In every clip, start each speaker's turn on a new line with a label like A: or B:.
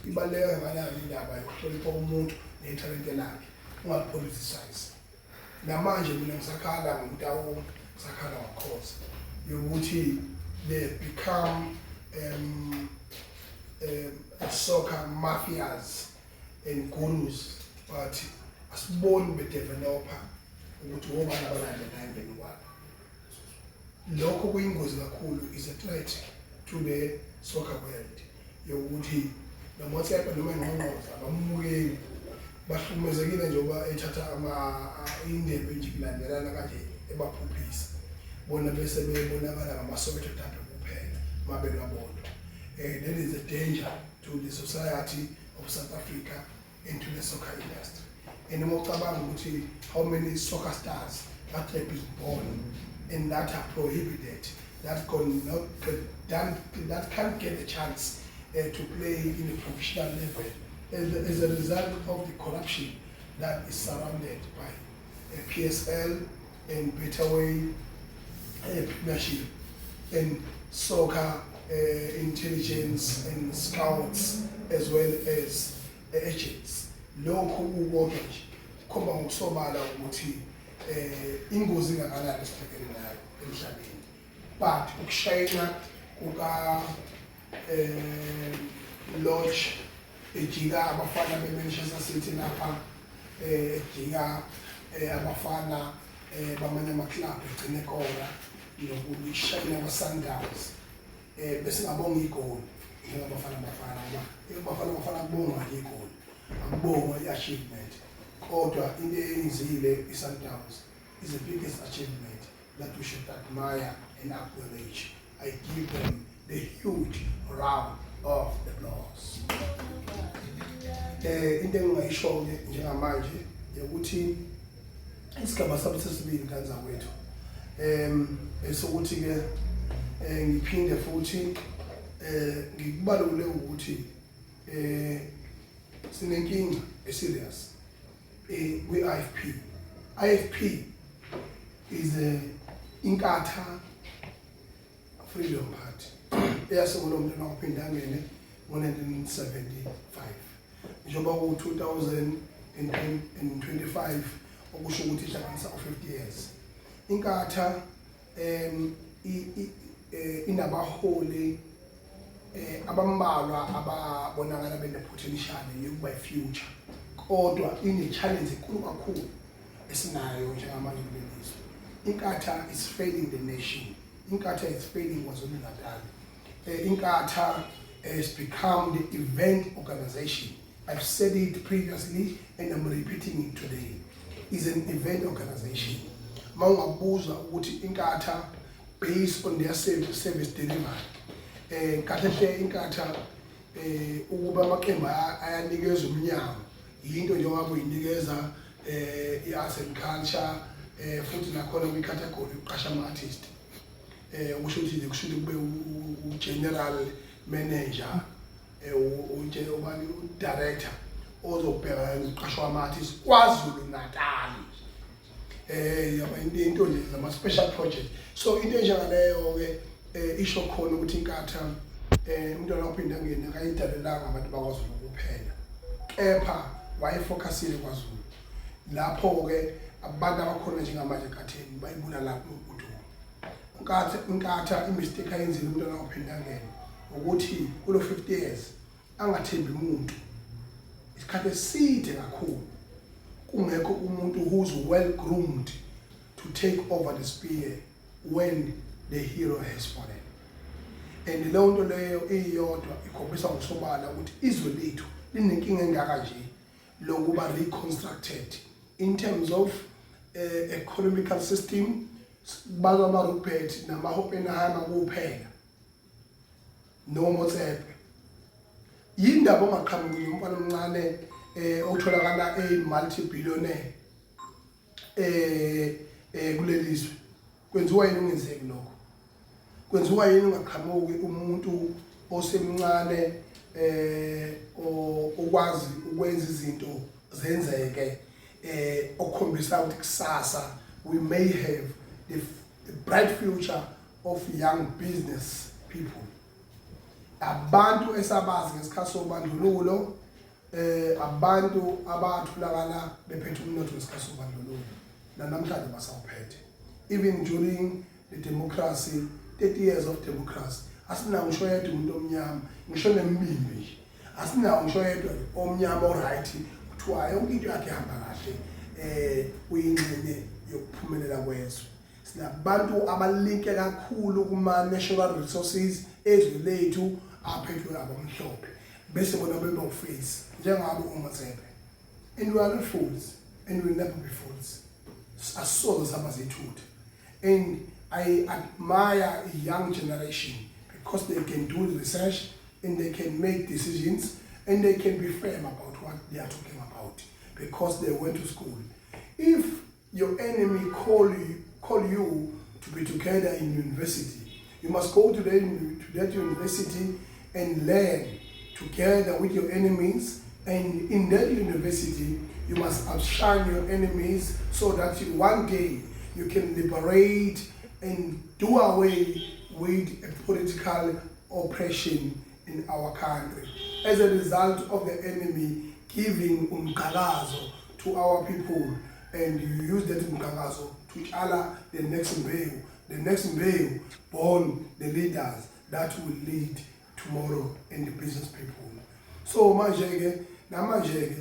A: Ibaluleke kangakanani indaba yokuhlonipha umuntu nethalente lakhe, ungalipoliticize. Namanje mina ngisakhala ngoMtaung, ngisakhala ngoKhoza yokuthi they become soccer mafias and gurus, but asiboni bedevelopa ukuthi wobani abalandela emveni kwabo. Lokho kuyingozi kakhulu, is a threat to the soccer world yokuthi noMotsepe noma engqongqoza abamukeli bahlukumezekile njengoba ethatha ama indebe nje kulandelana kanje, ebaphuphisa bona bese bebonakala ngama-Soweto derby kuphela mabelwa bodwa. That is a danger to the society of South Africa and to the soccer industry. And uma ucabanga ukuthi how many soccer stars that have been born and that are prohibited, that can not that, that can't get a chance to play in a professional level as a result of the corruption that is surrounded by PSL and Betway Premiership and soccer intelligence and scouts as well as agents. Lokhu kukodwa nje kukhomba ngokusobala ukuthi ingozi ingakanani esibhekene nayo emhlabeni. But ukushayina kuka Lorch, ejika abafana be-Manchester City lapha, ejika abafana bamanye ama-club, egcine kora nokushayina kwa-Sundowns, besingabonga igoli njengaBafana Bafana, ngoba iBafana Bafana kubongwa nje igoli, akubongwa i-achievement. Kodwa into eyenzile i-Sundowns is the biggest achievement that we should admire and acknowledge. I give them the huge round of applause. Into engingayisho ke njengamanje ukuthi isigaba sabo sesibili kanzakwethu esokuthi ke ngiphinde futhi ngikubalule ukuthi sinenkinga eserious kwi-IFP. IFP is a Inkatha Freedom Party eyasungulwa uMntwana wakwaPhindangene ngo-1975, njengoba ku-2025, okusho ukuthi ihlanganisa u-50 years. Inkatha inabaholi abambalwa ababonakala bene-potential yokuba i-future, kodwa ine-challenge enkulu kakhulu esinayo njengamanje kuleli lizwe. Inkatha is failing the nation. Inkatha is failing KwaZulu Natal. Inkatha has become the event organization. I've said it previously and I'm repeating it today, is an event organization. Uma ungabuza ukuthi Inkatha, based on their service delivery, kahle hle Inkatha ukuba amaqembu ayanikezwa umnyango yinto njengoba uyinikeza i-arts and culture, futhi nakhona kwi-category yokuqasha ama-artist, kusho ukuthi kusho ukuthi kube u-general manager, ubani, u-director ozobheka ukuqashwa ama-artist KwaZulu Natal, yaba into nje zama special project. So into enjengaleyo ke isho khona ukuthi Inkatha, uMntwana waPhindangene akayidalelanga abantu bakwaZulu kuphela, kepha wayefocusile kwaZulu. Lapho ke abantu abakhona njengamanje eNkatheni bayibulala udumo Inkatha. Inkatha, imistake ayenzile uMntwana waPhindangene ukuthi kulo 50 years angathembi umuntu isikhathi eside kakhulu, kungekho umuntu who's well groomed to take over the spear when the hero has fallen. And leyo nto leyo iyodwa ikhombisa ngokusobala ukuthi izwe lethu linenkinga engaka nje lokuba reconstructed in terms of economical system. Balwa ama-Rupert nama-Oppenheimer kuphela noMotsepe. Yindaba ongaqhamuki nomfana omncane otholakala eyi-multi billionaire kulelizwe? Kwenziwa yini ungenzeki lokho? Kwenziwa yini ungaqhamuki umuntu osemncane okwazi ukwenza izinto zenzeke, okukhombisa ukuthi kusasa we may have the bright future of young business people? Abantu esabazi ngesikhathi sobandlululo, abantu abatholakala bephethe umnotho ngesikhathi sobandlululo, namhlanje basawuphethe. Even during the democracy, 30 years of democracy, asinawo ngisho yedwa umuntu omnyama, ngisho nembimbi nje asinawo ngisho yedwa omnyama oright, kuthiwa yonke into yakhe ihamba kahle, uyingxenye yokuphumelela kwezwe. Sinabantu abalinke kakhulu kuma natural resources ezwe lethu aphethwe abamhlophe, bese bona beba uface njengabo uMotsepe. And we are not fools and we will never be fools. Asoze saba zithutha. And I admire a young generation because they can do the research and they can make decisions and they can be firm about what they are talking about because they went to school. If your enemy call you to be together in university, you must go to that university and learn together with your enemies. And in that university, you must outshine your enemies so that one day you can liberate and do away with a political oppression in our country as a result of the enemy giving umgqakazo to our people, and you use that umgqakazo to tshala the next mbewu. The next mbewu born the leaders that will lead tomorrow and the business people. So manje ke, namanje ke,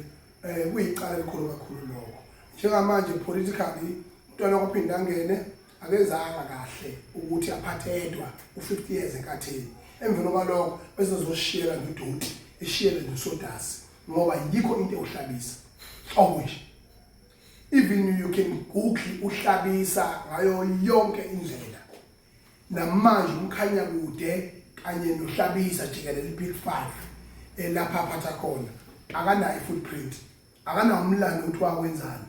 A: kuyicala elikhulu kakhulu lokho. Njengamanje politically, umntwana kwaPhindangene akezanga kahle ukuthi aphathe yedwa u50 years enkatheni. Emveni kwalokho bese zoshiyela nje udoti, eshiyele nje usodasi, ngoba yikho into ewuHlabisa hlobo nje. Even you can google uHlabisa ngayo yonke indlela. Namanje uMkhanyakude kanye noHlabisa jikelele, i-Big Five elapha aphatha khona, akanayo i-footprint, akanawo umlando ukuthi wakwenzani.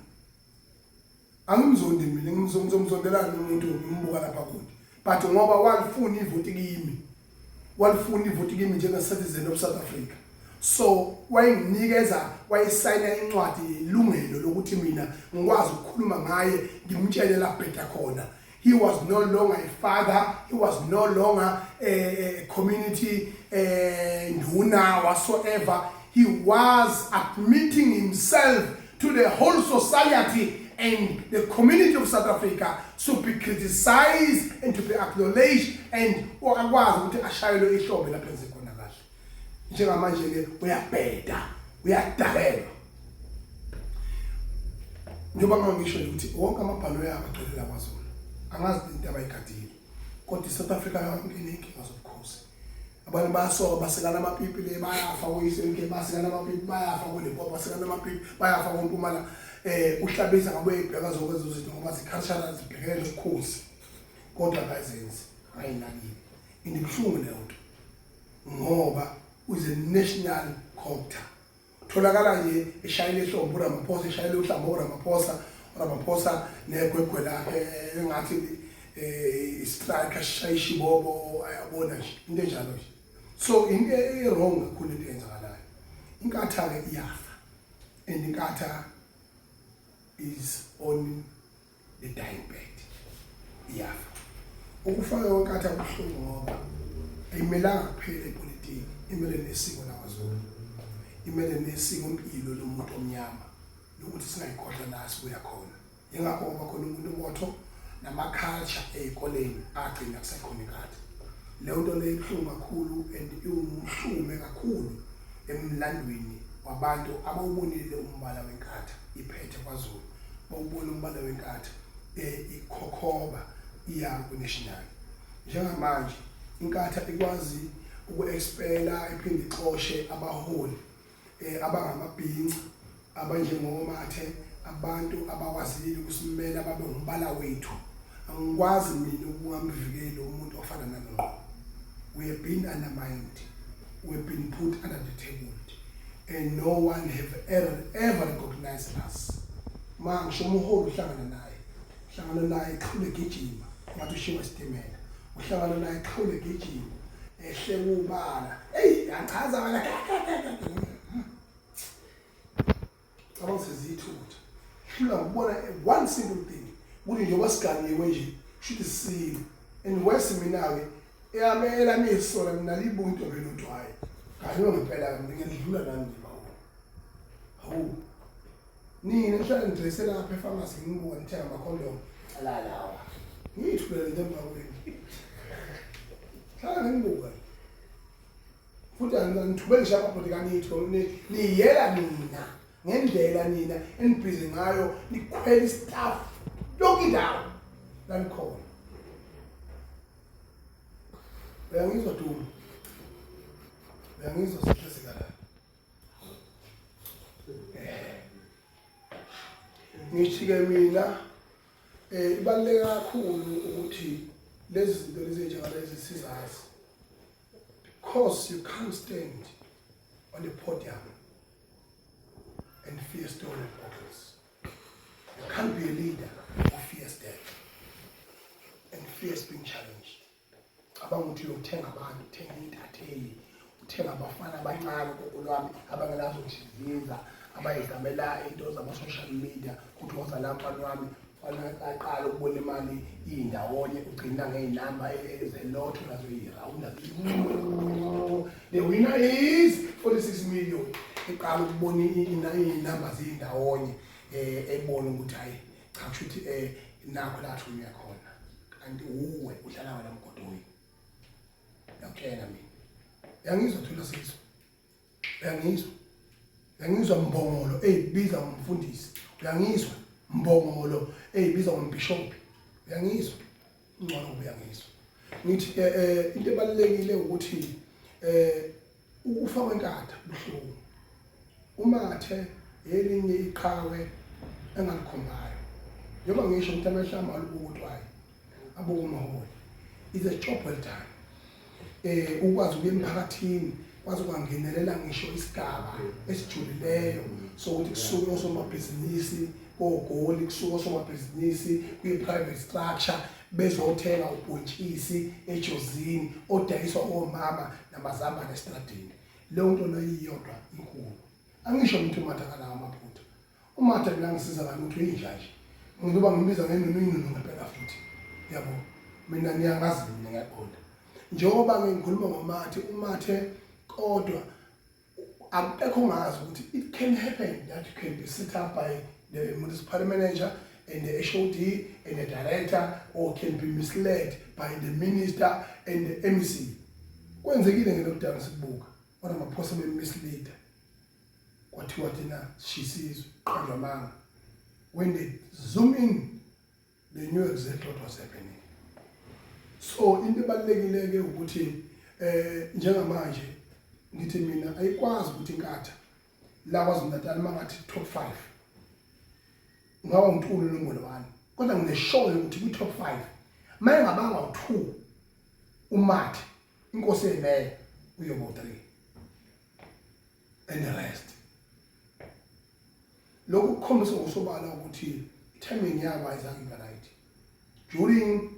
A: Angimzondi mina, ngizomzondelana umuntu ngimbuka lapha kude, but ngoba walifuna ivoti kimi, walifuna ivoti kimi njenge-citizen of South Africa, so wayenginikeza, wayesayina incwadi ilungelo lokuthi mina ngikwazi ukukhuluma ngaye, ngimtshele la bheda khona. He was no longer a father, he was no longer a community nduna whatsoever. He was admitting himself to the whole society and the community of South Africa to be criticized and to be acknowledged, and akwazi ukuthi ashayelwe ihlombe lapho enze khona kahle. Njengamanje ke uyabheda, uyadakelwa, njengoba ngisho nje ukuthi wonke amabhanoyi abo agcwele la kwaZulu. Angazi into abayigadile, kodwa iSouth Africa yonke iney'nkinga zobukhosi. Abantu bayasoka, basikana amapipi le, bayafa kuyise, basikana amapipi, bayafa kuLimpopo, basikana amapipi, bayafa koMpumalanga. UHlabisa ngabe uyibheka zonke lezo zinto ngoba zi-cultural, zibhekene nobukhosi, kodwa akazenzi, akayinakile. Indibuhlungu leyo nto ngoba uze national copter tholakala nje eshayela ihlombe uRamaphosa, eshayela uhlamba uRamaphosa, uRamaphosa negwegwe lakhe engathi i-striker sishaya ishibobo, ayabona nje into enjalo nje. So into e-wrong kakhulu into eyenzakalayo. Inkatha-ke iyafa, and inkatha is on the dying bed, iyafa. Ukufaka kwenkatha kubuhlungu ngoba ayimelanga kuphela ipolitiki, imele nesiko lakwaZulu, imele nesiko impilo lomuntu omnyama lokuthi singayikhohlwa la sibuya khona. Yingakho ngoba khona umuntu ubotho nama-culture ey'koleni agcina kusekhona inkatha. Leyo nto leyo ibuhlungu kakhulu and iwumhlume kakhulu emlandweni wabantu abawubonile umbala wenkatha iphethe kwaZulu, bawubona umbala wenkatha ikhokhoba iya ku-national. Njengamanje inkatha ikwazi uku-expela iphinde ixoshe abaholi abangamabhinca abanjengoMathe, abantu abakwazile ukusimela babe umbala wethu. Angikwazi mina ukungamvikeli umuntu ofana nalo. We have been undermined, we have been put under the table, and no one have ever ever recognized us. Ma ngisho umholi uhlangana naye, uhlangana naye eqhule gijima ngathi ushiwa isitimela, uhlangana naye eqhule gijima ehle kubala, hey, yanchaza wena. Cabanga seziyithutha hlula ngokubona one simple thing ukuthi njengoba siganiwe nje, shuthi sisile. And worse, mina-ke Eyami elami isola mina libuka intombi elutho hayi. Kanye ngempela mina ngidlula nami nje bawo. Hawu. Nina nihlala nidresse lapha efamasi ngibuka nithenga amakhondomu. La lawa. Ngiyithulele nje emva kwenu. Hlala ngibuka. Futhi angithubeli ngisho amabhodi kanitho niyela nina ngendlela nina enibhizi ngayo nikhwela istaff yonke indawo la nikhona. Uyangizwa Duma? Uyangizwa sihle sikalala? Ngithi-ke mina ibaluleke kakhulu ukuthi lezi zinto lezi enjengalezi sizazi because you can't stand on the podium and fear stolen bottles. You can't be a leader who fears death and fears being challenged. Cabanga ukuthi uyothenga abantu, uthenga iy'ntatheli, uthenga abafana abancane gogo lwami abangenazo ngisho iziza, abayizamela into zama-social media ukuthi woza la mfana wami aqala ukubona imali iyindawonye ugcina ngey'namba ezelotho nazo yirawunda the winner is 46 million iqala ukubona iy'namba ziyindawonye um ebona ukuthi hhayi cha kusho ukuthi um nakho la athunywe khona kanti uwe udlala wena mgodoyi ngiyakutshela mina uyangizwa thula sizwe uyangizwa uyangizwa mbongolo eyibiza ngomfundisi uyangizwa mbongolo eyibiza ngombhishobhi uyangizwa ngcono uyangizwa ngithi eh, eh into ebalekile ukuthi eh ukufa kwenkatha buhlungu umathe elinye iqhawe engalikhombayo njengoba ngisho ukuthi amehlo ami alubukutwayo abuka umholi is a job well done eh ukwazi ukuya emphakathini kwazi kwangenelela ngisho isigaba esijulileyo sokuthi kusuke osomabhizinisi kogoli kusuke osomabhizinisi kwi-private structure bezothenga ubhontshisi ejozini odayiswa omama namazambane estradini leyo nto leyo iyodwa inkulu angisho ukuthi umatha kanawo amaphutha umatha mina ngisiza ngalutho inja nje ngizoba ngimbiza ngenunu inunu ngempela futhi yabo mina niyangazi mina ngiyaqonda njengoba ngikhuluma ngomathe umathe kodwa akekho ongazi ukuthi it can happen that you can be set up by the municipal manager and the HOD and the director or can be misled by the minister and the MEC kwenzekile nge-lockdown sikubuka oramaphosa bemisleader kwathiwa thina sishisizwe qanjwa amanga when they zoom in they knew exactly what was happening so into ebalulekile ke ukuthi eh njengamanje ngithi mina ayikwazi ukuthi inkatha la kwaZulu Natal mangathi top 5 ngawa uNtulu nombolo 1 kodwa ngineshow ukuthi kwi top 5 mayengabanga u2 uMathe inkosi emeya uyoba u3 and the rest lokhu kukhombisa ngokusobala ukuthi i-timing yabo ayizange ibe right during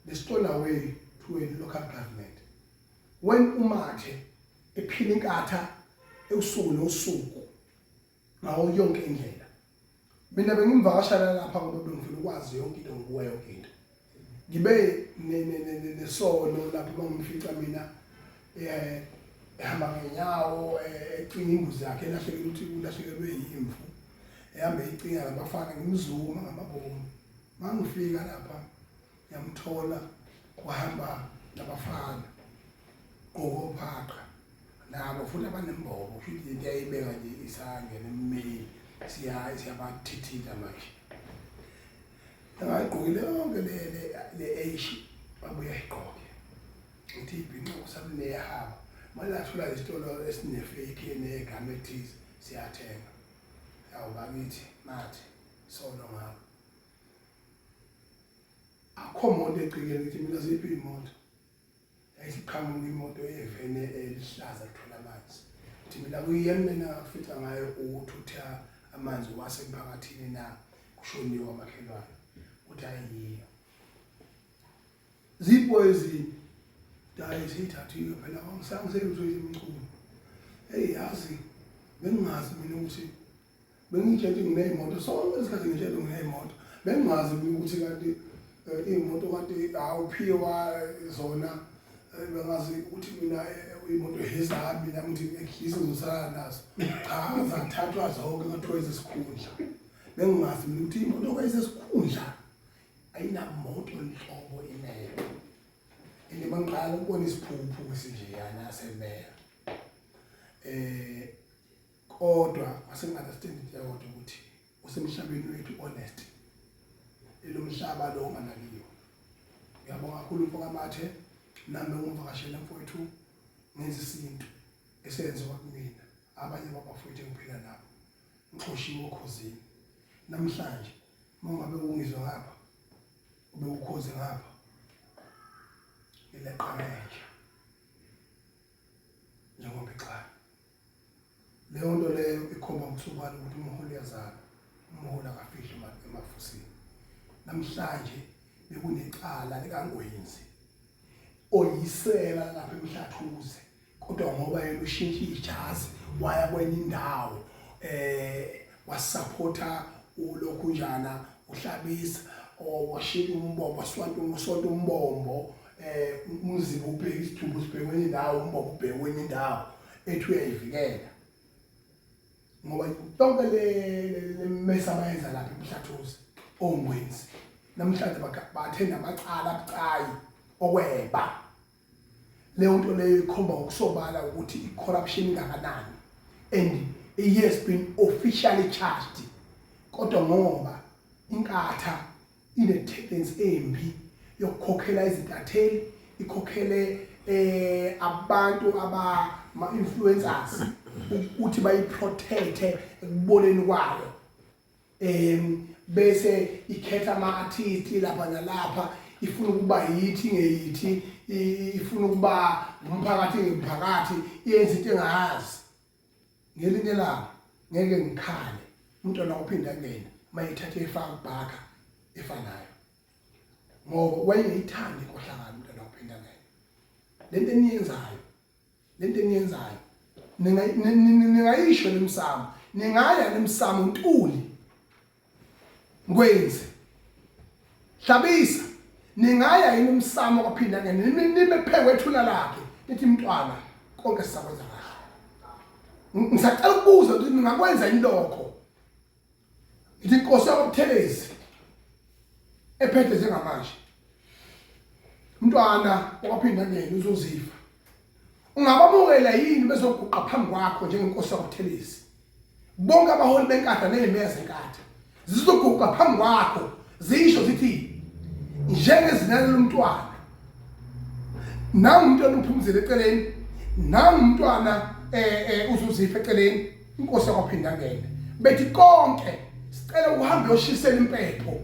A: the stone away to a local government when umathe ephila inkatha usuku nosuku ngawo yonke indlela mina bengimvakashela lapha ngoba bengifuna ukwazi yonke into ngokuwa yonke into ngibe nesono lapho mangimfica mina eh ehamba ngenyawo ecinga imbuzi yakhe elahlekile ukuthi ulahlekelwe yimvu ehamba ecinga nabafana ngimzuma ngamabomu mangifika lapha ngiyamthola wahamba nabafana gqoko phaqa nabo futhi abanembobo kusho ukuthi into ayibeka nje isangena emmeyini siyabathithitha manje engayigqokile yonke le le H babuye ayigqoke ngithi ibhinca kusakuneyahaba manje athola isitolo esinefake negama ethize siyathenga yawu bakithi mathi sono ngabo akho moto egcikeni ngithi mina ziphi iy'moto yayisiqhamuka imoto yevene elihlaza lithola amanzi ngithi mina kuyiyena mina ngakufica ngayo ukuthutha amanzi wasemphakathini na kushoniwe amakhelwane uthi ayiyo zipho ezinye dayi siyithathiwe phela angiselutho imculo eyi yazi bengingazi mina ukuthi bengitshela ukuthi nginey'moto sonke isikhathi ngitshela nginey'moto bengingazi mina ukuthi kanti iy'moto kanti awuphiwa zona. Bengazi ukuthi mina imoto ezami nami ngithi ekhisi ngizosala nazo. Cha zathathwa zonke kwathiwa ezesikhundla. Bengingazi mina ukuthi imoto kwezesikhundla ayinamoto nhlobo imeya. And mangiqala ukubona isiphuphu esinjeyana semeya. Kodwa mase ngi-understand into eyodwa ukuthi usemhlabeni wethu honest. Elomhlaba lo onganakiwe. Ngiyabonga kakhulu mfokaMathe nami ungivakashele mfowethu ngenza isintu esenziwa kumina abanye babafowethu engiphila nabo ngixoshiwe okhozini namhlanje uma ungabe ungizwa ngapha ube ukhozi ngapha ngileqa ngenja njengoba ixana Leyo nto leyo ikhomba ngokusobala ukuthi umholi uyazala, umholi akafihli emafusini. Namhlanje bekunecala likaNgwenzi oyisela lapha eMhlathuze kodwa ngoba yena ushintshe ijazi waya kwenye indawo wasupporta ulokhunjana uhlabisa washintsha umbombo waswanta usonta umbombo umzimba ubheke isidumbu sibheke kwenye indawo umbombo ubheke kwenye indawo ethi uyayivikela ngoba yonke le mess abayenza lapha eMhlathuze ongwenzi namhlanje bathe namacala abucayi okweba leyo nto leyo ikhomba ngokusobala ukuthi i-corruption ingakanani and he has been officially charged kodwa ngoba inkatha ine-tendency embi yokukhokhela izintatheli ikhokhele abantu aba ma-influencers ukuthi bayiprotecte ekuboleni kwayo bese ikhetha ama-artist lapha nalapha ifuna ukuba yithi ngeyithi ifuna ukuba umphakathi ngemphakathi iyenza into engayazi ngelinye ilanga ngeke ngikhale umntwana uphinde angene mayithathe efaka kubhaka efanayo ngoba wayengeyithandi inkohlakalo umntwana uphinde angene lento eniyenzayo lento eniyenzayo ningayisho lemsamo ningaya lemsamo ntuli ngwenzi hlabisa ningaya yini umsamo kwaphinda ngene nime phe kwethuna lakhe nithi mntwana konke sizakwenza kahle ngisacela ukubuza ukuthi ningakwenza yini lokho ngithi inkosi yakwaButhelezi ephethe njengamanje mntwana okwaphinda ngene uzozifa ungabamukela yini bezoguqa phambi kwakho njengenkosi yakwaButhelezi bonke abaholi benkatha nezimeya zenkatha zizoguqa phambi kwakho zisho zithi njengezinane lomntwana nangu umntwana uphumzile eceleni nangu umntwana uzuzifa eceleni inkosi yakwaphinda ngene bethi konke sicela uhambe uyoshisela impepho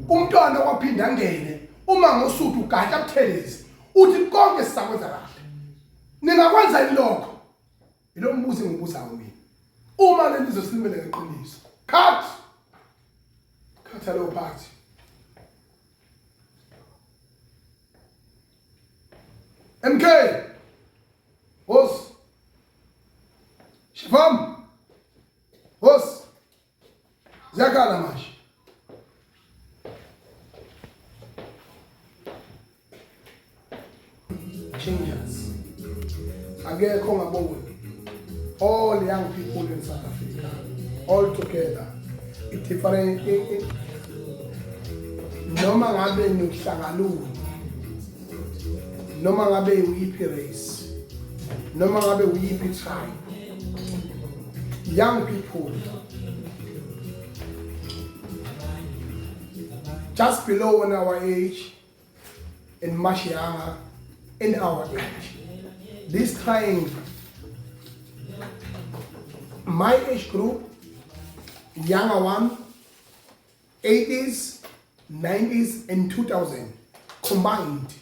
A: umntwana kwaphinda ngene uma ngosuthu ugatsha buthelezi uthi konke sizakwenza kahle ningakwenza yini lokho ilo mbuzo engibuzayo mina uma leli zosilimele ngeqiniso cut cut leyo part MK Hos Shifam Hos Ziyakhala manje Changes akekho ongaboni all young people in South Africa all together it different noma ngabe nihlanga luni noma ngabe uyiphi race noma ngabe uyiphi tribe young people just below on our age and much younger in our age this triangle my age group younger one 80s 90s and 2000 combined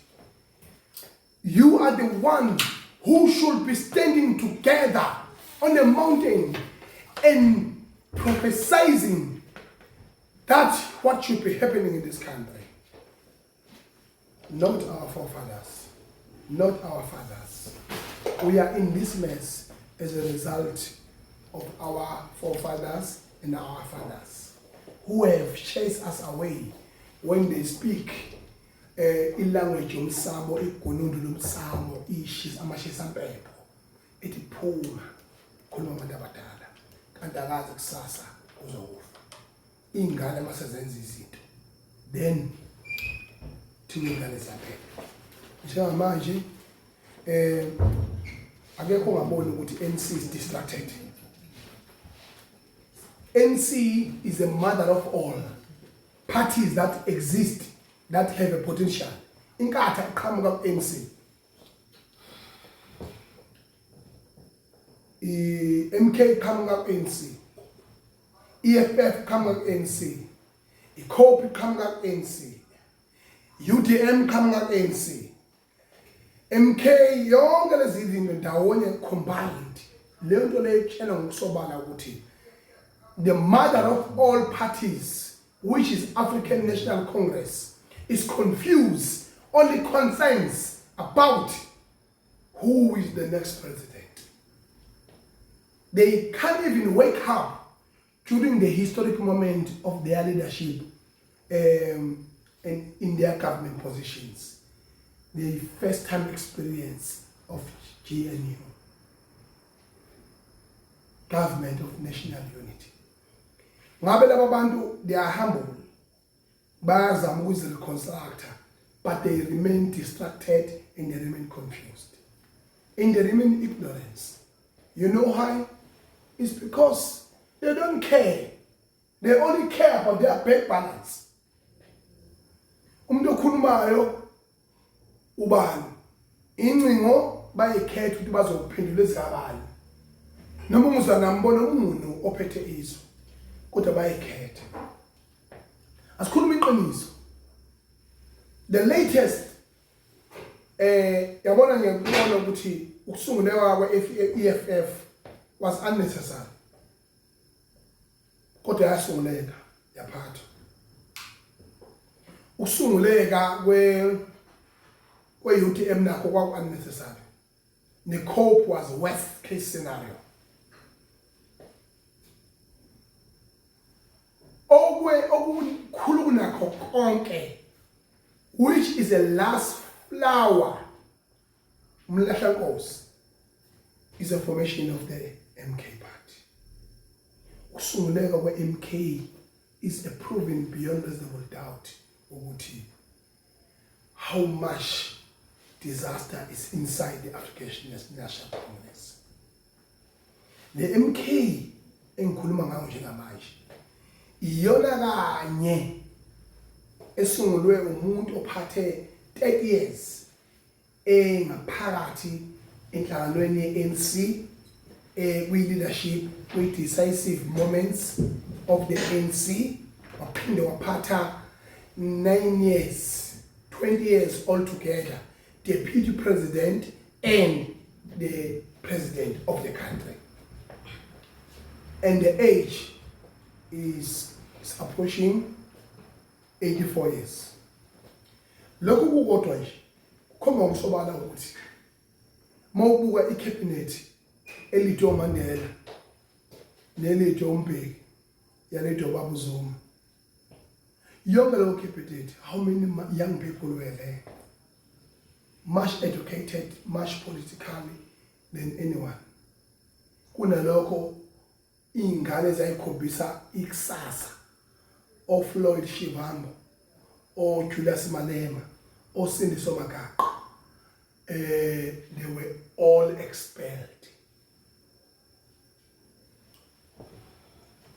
A: you are the one who should be standing together on a mountain and prophesizing that's what should be happening in this country. Not our forefathers, not our fathers. We are in this mess as a result of our forefathers and our fathers who have chased us away when they speak. Ilanguage yomsamo, igunundu lomsamo, ishisa amashisa mpepho ethi phuma, khuluma abantu abadala, kanti akazi kusasa uzokufa. Iy'ngane uma sezenza izinto then thina iy'ngane ziyaphela. Njengamanje akekho ongaboni ukuthi ANC is distracted. ANC is the mother of all parties that exist that have a potential. Inkatha iqhamuka ku-ANC. I-MK iqhamuka ku-ANC. EFF iqhamuka ku-ANC. I-COPE iqhamuka ku-ANC. UDM iqhamuka ku-ANC. MK, yonke lezi zinto ndawonye combined, leyo nto leyo itshela ngokusobala ukuthi the mother of all parties, which is African National Congress, is confused, only concerns about who is the next president. They can't even wake up during the historic moment of their leadership and in their government positions. The first time experience of GNU, Government of National Unity. Ngabe laba bantu, they are humble, bayazama ukuzi-reconstructa, but they remain distracted and they remain confused and they remain ignorance. You know why? It's because they don't care. They only care about their bank balance. Umuntu okhulumayo ubani, incingo bayikhetha ukuthi bazophendula ezikabani, noma unguzwa nambona umuntu ophethe izwe, kodwa bayikhetha. Asikhuluma iqiniso, the latest yabona, ngiyakubona ukuthi ukusunguleka kwe-EFF was unnecessary, kodwa yasunguleka, yaphathwa. Ukusunguleka kwe-UTM nakho kwaku unnecessary. Ne-COPE was worst case scenario. Okwe okukhulu kunakho konke, which is a last flower, umlahlankosi, is a formation of the MK party. Ukusunguleka kwe-MK is a proven beyond reasonable doubt ukuthi how much disaster is inside the African National Congress. Le MK engikhuluma ngayo njengamanje iyona kanye esungulwe umuntu ophathe 30 years engaphakathi enhlanganweni ye-ANC, kwi-leadership, kwi-decisive moments of the ANC, waphinde waphatha 9 years, 20 years altogether, deputy president and the president of the country, and the age is approaching 84 years. Lokhu kukodwa nje kukhomba ngokusobala ukuthi mawubuka icabinet elidwe uMandela nelidwe uMbeki, yalidwe ubaba uZuma, yonke leyo cabinet, how many young people were there, much educated, much politically than anyone? Kunalokho iy'ngane zayikhombisa ikusasa, oFloyd Shivambu, oJulius Malema, oSindiso Magaqa, they were all expelled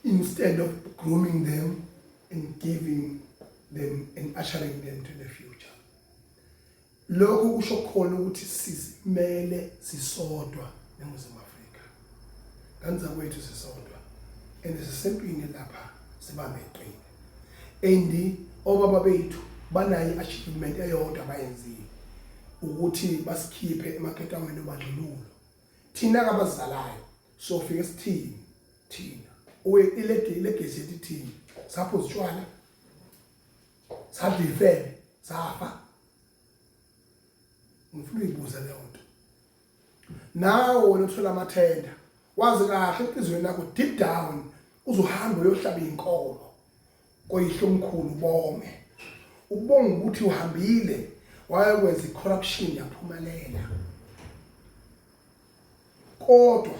A: instead of grooming them and giving them and ushering them to the future. Lokhu kusho khona ukuthi sizimele sisodwa eNingizimu Afrika, kanza kwethu sisodwa and sisempini lapha, sibambe qine. And obaba bethu banayo i-achievement eyodwa abayenzile, ukuthi basikhiphe emaketangweni obandlululo. Thina kabazalayo sofika sithini thina? Uye ilegacy yethu ithini? Saphuza utshwala, sadla ifebe, safa. Ngifuna uyibuza leyo nto nawe. Wena uthola amathenda, wazi kahle enhliziyweni yakho, deep down, uzohamba uyohlaba inkomo koyihlo omkhulu, bonge. Ukubonga ukuthi uhambile wayokwenza i-corruption yaphumelela. Kodwa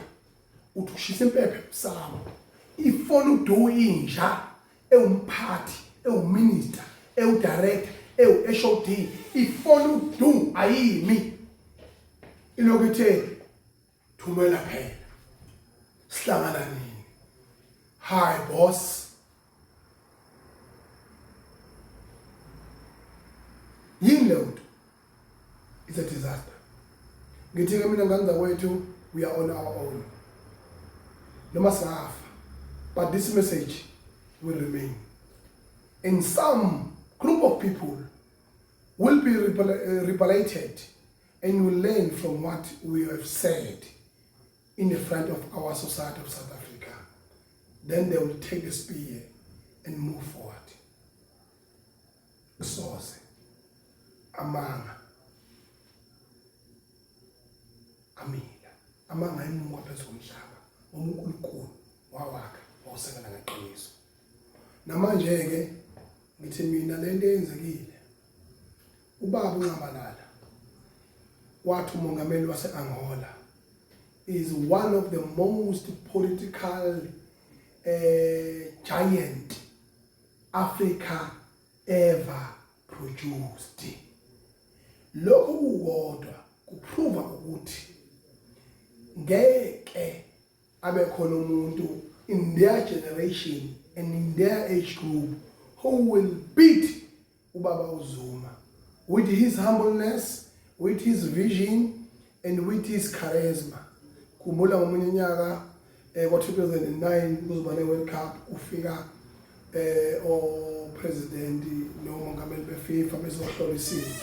A: uthi ushisa impepho emsamo. Ifona udu inja ewumphathi, ewuminister, ewudirector, ewu-HOD, ifona udu ayimi. Ilokhu ithe thumela phela. Sihlangana nini? Hi boss. Yini leyo nto? It's a disaster. Ngithi ke mina ngane zakwethu we are on our own. Noma singafa but this message will remain. And some group of people will be rebelated and will learn from what we have said in the front of our society of South Africa. Then they will take the spear and move forward. Soze amanga amila amanga emuka phezu komhlaba ngoba uNkulunkulu wawakha wawusekela ngeqiniso. Namanje-ke ngithi mina lento eyenzekile ubaba uNxamalala wathi umongameli wase-Angola is one of the most political giant Africa ever produced. Lokhu kukodwa kuprova ukuthi ngeke abe khona umuntu in their generation and in their age group who will beat ubaba uZuma with his humbleness, with his vision and with his charisma. Khumbula ngomunye unyaka kwa-2009 kuzoba ne-World Cup ufika o president nomongameli beFIFA bezohlola isimo.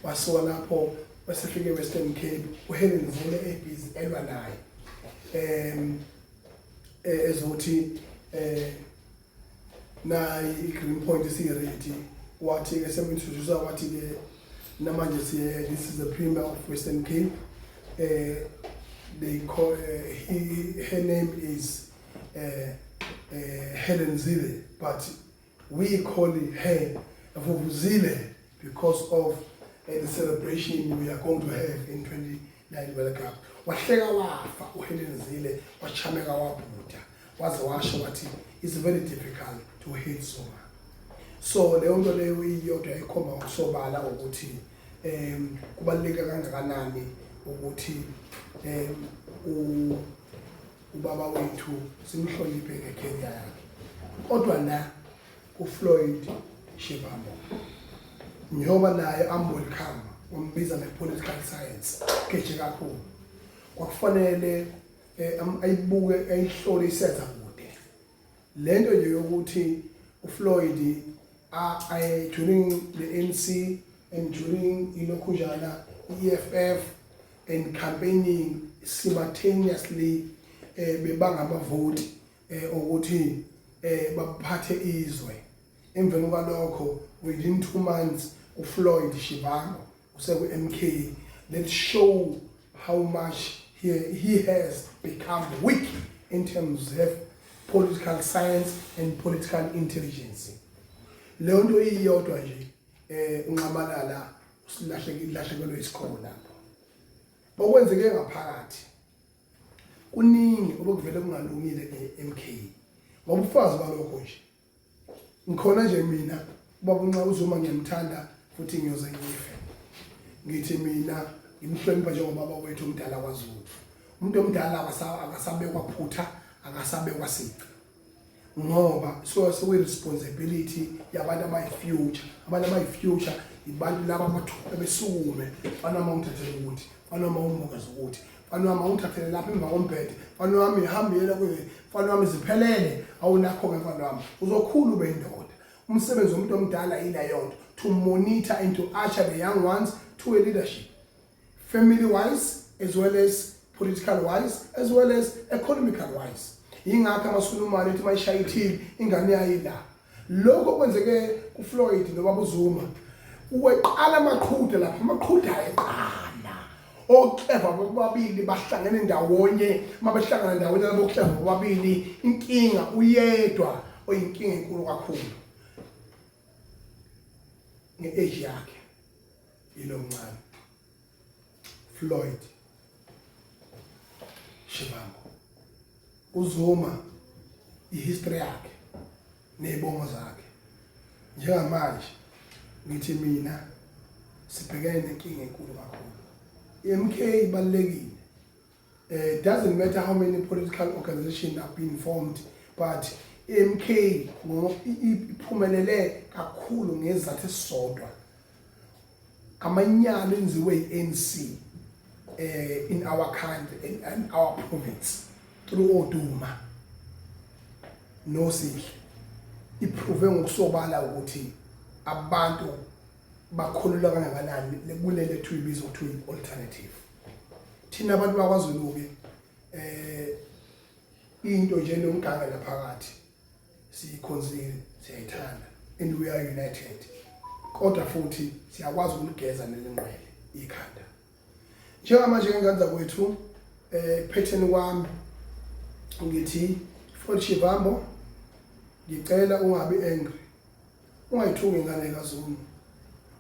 A: Wasuka lapho wasefika eWestern Cape uHelen Zille ebhizi elwa naye. Ezothi nayi i-Green Point isiready wathi ke semintroduce wathi ke namanje siye this is the premier of Western Cape they call he her name is Helen Zille but we call her Vuvuzile because of the celebration we are going to have in 29 World Cup. Wahleka wafa uHelen Zille wachameka wabhuda waze washo wathi it's very difficult to hate Zuma. So leyo nto leyo iyodwa ikhomba ngokusobala ukuthi kubaluleke kangakanani ukuthi ubaba wethu simhloniphe ngecareer yakhe. Kodwa la kuFloyd Shivambu njengoba naye amwelcome wambiza nge-political science geje kakhulu kwakufanele ayibuke ayihlole isenza kude lento nje yokuthi uFloyd during the ANC and during ilokhunjana i-EFF and campaigning simultaneously bebanga amavoti ukuthi baphathe izwe. Emveni kwalokho within 2 months uFloyd Shivambu useku-MK. Let's show how much he has become weak in terms of political science and political intelligence. Leyo nto iyodwa nje uNxamalala usilahlekelwe isikolo lapho. Okwenzeke ngaphakathi kuningi obekuvele kungalungile nge-MK. Ngoba ubufakazi balokho nje ngikhona nje mina ubaba uNxa uZuma ngiyamthanda futhi ngiyoze ngife. Ngithi mina ngimhlonipha njengobaba wethu omdala kwaZulu. Umuntu omdala akasabekwa phutha, akasabekwa sici. Ngoba so sekuyi-responsibility yabantu abayi-future. Abantu abayi-future ibantu laba abathuka besukume mfana wami awungithathele ukuthi, mfana wami awungibukeze ukuthi, mfana wami awungithathele lapha emva kombhede, mfana wami ihambiyela kuye, mfana wami ziphelele awunakho-ke mfana wami. Uzokhula ube indoda. Umsebenzi womuntu omdala yileyo nto, to monitor and to usher the young ones to a leadership. Family wise as well as political wise as well as economical wise. Yingakho amaSulumane ethi mayishaya ithili ingane yayila. Lokho kwenzeke kuFloyd nobaba uZuma. Uweqala amaqhude lapha, amaqhude ayeqala. Okleva bobabili bahlangene ndawonye, mabehlangana ndawonye labo kleva bobabili, inkinga uyedwa oyinkinga enkulu kakhulu. nge-age yakhe yilo mncane Floyd Shivambu. uZuma ihistory yakhe nezibongo zakhe njengamanje ngithi mina sibhekene nenkinga enkulu kakhulu. I-MK ibalulekile. It doesn't matter how many political organizations have been formed, but MK iphumelele kakhulu ngezathu esisodwa, amanyala enziwe i-ANC in our country and in our province through oDuma noSihle. Iprove ngokusobala ukuthi abantu bakhululwa kangakanani kulele ethu ibizwa kuthiwa i-alternative. Thina abantu bakwaZulu-ke into nje nomganga laphakathi siyikhonzile, siyayithanda and we are united, kodwa futhi siyakwazi ukuligeza nelinqwele ikhanda. Njengamanje ngengane zakwethu, kuphetheni kwami ngithi Floyd Shivambo, ngicela ungabi angry, ungayithuki ingane kaZuma.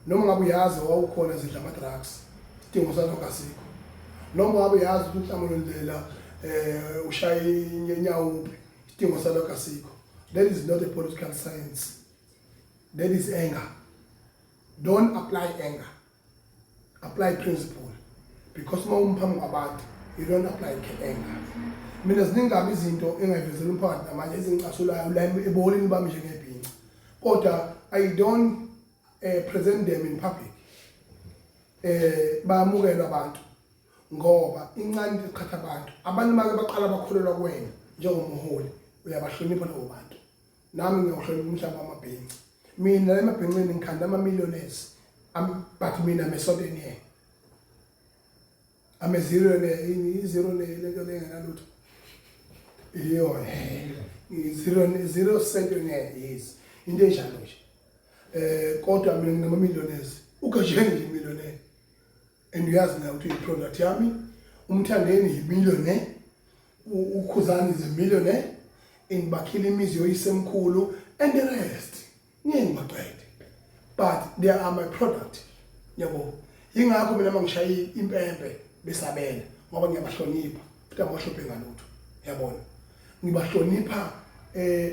A: Noma ngabe uyazi wawukhona zidla ama-drugs, isidingo salokho asikho. Noma ngabe uyazi ukuthi uNhlamulo Ndlela ushaya inyawupe, isidingo salokho asikho. That is not a political science, that is anger. Don't apply anger, apply principle, because uma umphambi kwabantu you don't apply anger. Mina ziningi kabi izinto engayivezela umphakathi namanje ezingicasulayo la ebuholini bami njengebhinca, kodwa I don't present them in public. Bayamukelwa abantu ngoba incane into eqhatha abantu. Abantu make baqala bakholelwa kuwena njengomholi, uyabahlonipha labo bantu. Nami ngiyawuhlonipha umhlaba wamabhinca. Mina la emabhinceni ngikhanda ama-millionaires, but mina I'm a centenaire, I'm a zero ne i-zero ne lento le engenalutho iyo zero zero centenaire, yes, into enjalo nje. Kodwa mina nginama millionaires, uGajeni nje millionaire and uyazi naye ukuthi uyi-product yami. UMthandeni yi-millionaire, uKhuzani is a millionaire and bakhile imizi yoyisemkhulu and the rest ngeke ngibaqede, but they are my product, yabo. Yingakho mina mangishaya impempe besabela, ngoba ngiyabahlonipha futhi angibahluphe ngalutho, yabona. Ngibahlonipha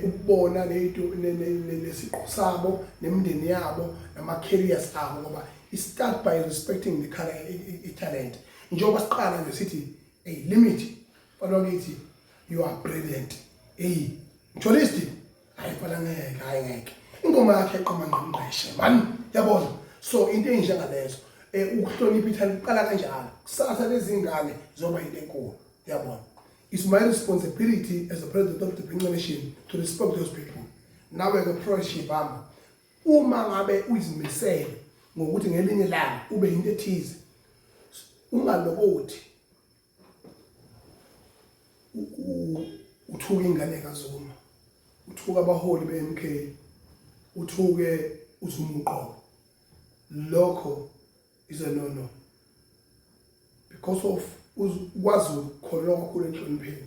A: ukubona lento nesiqu sabo nemindeni yabo nama careers abo, ngoba i start by respecting the career, i talent. Njengoba siqala nje sithi, "Hey limit, mfana kithi, you are brilliant." Hey mjolisti, hayi mfana, ngeke, hayi ngeke, ingoma yakhe eqoma ngqongqeshe man, yabona. So into enjengalezo, ukuhlonipha italent kuqala kanjalo. Kusasa lezi ngane zoba into enkulu, yabona. It's my responsibility as the president of the Bhinca Nation to respect those people. Nawe ke Floyd Shivambu, uma ngabe uyizimisele ngokuthi ngelinye ilanga ube into ethize, ungalokothi uthuka ingane kaZuma, uthuka abaholi be-MK, uthuke uZuma uqobo. Lokho is a no no, because of kwaZulu kukholelwa kakhulu enhlonipheni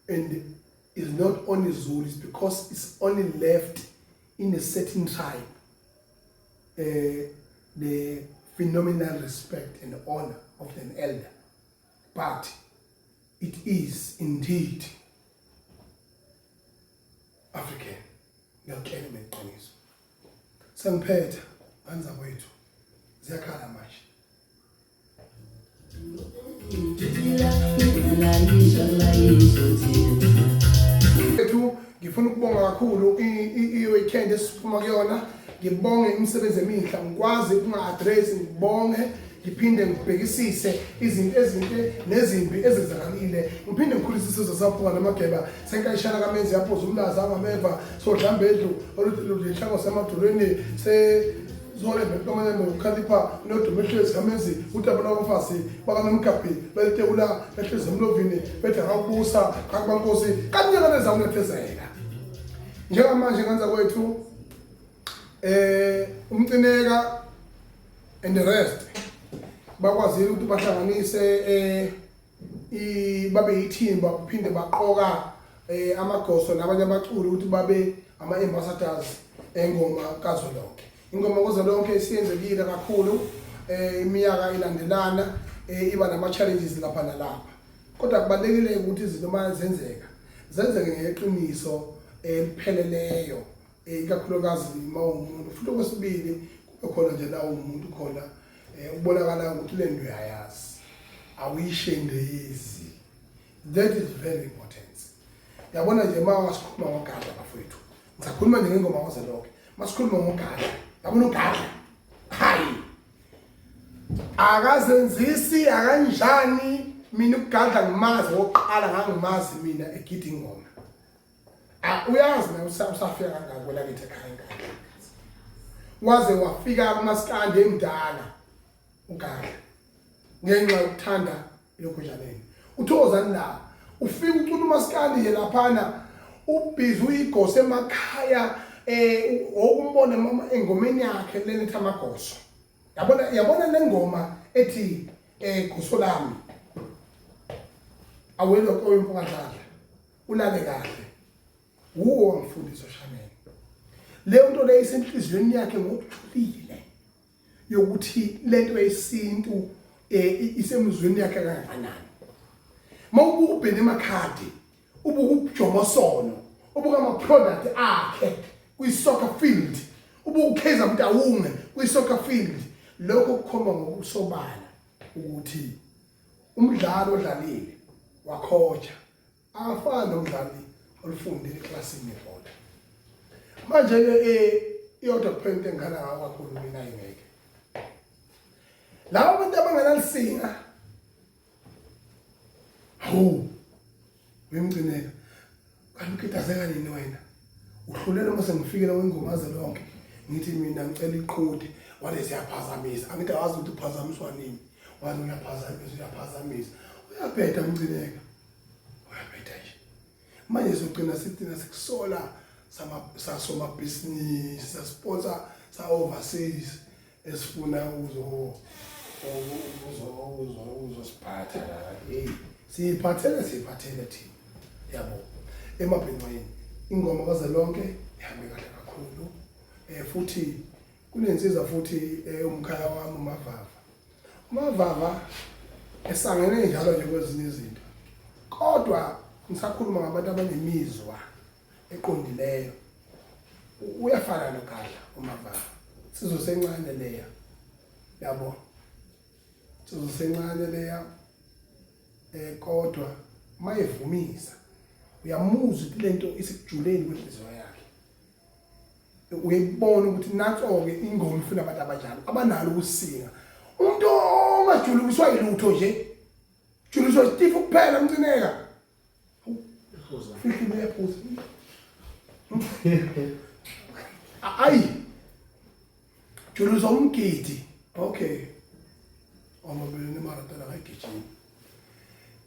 A: and is not only Zulu, it's because it's only left in a certain tribe, the phenomenal respect and honor of an elder, but it is indeed African. Ngiyakutshela mina iqiniso. Sengiphetha ngane zakwethu, ziyakhala manje. Ethu ngifuna ukubonga kakhulu i-weekend esiphuma kuyona. Ngibonge imisebenzi emihle, ngikwazi ukunga-address, ngibonge, ngiphinde ngibhekisise izinto ezinhle nezimbi ezenzakalile, ngiphinde ngikhulise isizwe saphuka namageba senkayishana kamenzi yaphuza umlazi angameva sodlambedlu oluthi semadolweni se zole bentomanembe ukukhalipha nodumo ehlezi kamenzi utaba lwabafazi bakanomgabhi belitekula behlezi emlovini bethi akakubusa kakubankosi kanyakaneza unethezeka. Njengamanje ngenza kwethu umcineka and the rest bakwazile ukuthi bahlanganise babe yithimba, kuphinde baqoka amagoso nabanye abaculi ukuthi babe ama ambassadors engoma kazwelonke. Ingoma kuzolonke isiyenzekile kakhulu iminyaka ilandelana iba nama challenges lapha nalapha. Kodwa kubalekile ukuthi izinto uma zenzeka zenzeke ngeqiniso elipheleleyo ikakhulukazi uma uwumuntu futhi okwesibili kube khona nje la uwumuntu khona ubonakala ukuthi le nto uyayazi awuyishendezi. That is very important. Yabona nje uma wasikhuluma ngoGadla bafowethu, ngisakhuluma nje ngengoma kwazelonke, masikhuluma ngoGadla, yabona uGadla, hayi akazenzisi akanjani. Mina uGadla ngimazi wokuqala, ngangimazi mina egida ingoma. Uyazi naye usafika kangaka kwelakithi ekhaya eNkandla, waze wafika kumaskandi emdala uGadla ngenxa yokuthanda ilokhunjaneni. Uthokozani la ufika ucula umaskandi nje laphana, ubhizi uyigose emakhaya, okumbona mama engomeni yakhe lena ethi amagoso. Yabona le ngoma ethi goso lami awelo koyimfukadlala ulale kahle, wuwo wangifundisa oshameni leyo nto leyo isenhliziyweni yakhe ngokujulile yokuthi lento yesintu isemzweni yakhe kangakanani. Mawubuka uBenny McCarthy, ubuka uJomo Sono, ubuka ama product akhe kwi soccer field, ubuka uKaizer Motaung kwi soccer field, lokho kukhomba ngokusobala ukuthi umdlalo odlalile wakhoja akafani nomdlali olufundile eklasini yebhola. Manje-ke iyodwa kuphela into engikhala ngayo kakhulu mina, ingeke labo bantu abangenalisinga. Hawu wemgcineka, kanti ukidazeka nini wena? Uhlulela uma sengifikele wengoma lonke, ngithi mina ngicela iqhude, wale siyaphazamisa. Angithi awazi ukuthi uphazamiswa nini, wazi uyaphazamisa, uyaphazamisa, uyabheda mgcineka, uyabheda nje. Manje sogcina sithina sikusola sasomabhizinisi sasponsor sa-overseas esifuna uzosiphatha la. Hey, siyiphathele, siyiphathele thina yabo emabhinqweni. Ingoma kazelonke ihambe kahle kakhulu, futhi kunensiza futhi umkhaya wami uMavava. UMavava esangene njalo nje kwezinye izinto, kodwa ngisakhuluma ngabantu abanemizwa eqondileyo. Uyafana noGadla uMavava, sizwe sencane leya, yabo, sizwe sencane leya, kodwa mayevumisa uyamuzwa ukuthi lento isekujuleni kwenhliziyo yakhe. Uyayibona ukuthi nanso-ke ingoma ifuna abantu abanjalo abanalo ukusinga. Umuntu ongajulukiswa yilutho nje, juliswa isitifu kuphela mcineka. Fihla uyaphuza. Ayi, juliswa umgidi. Okay, omabili maratona kayigijimi.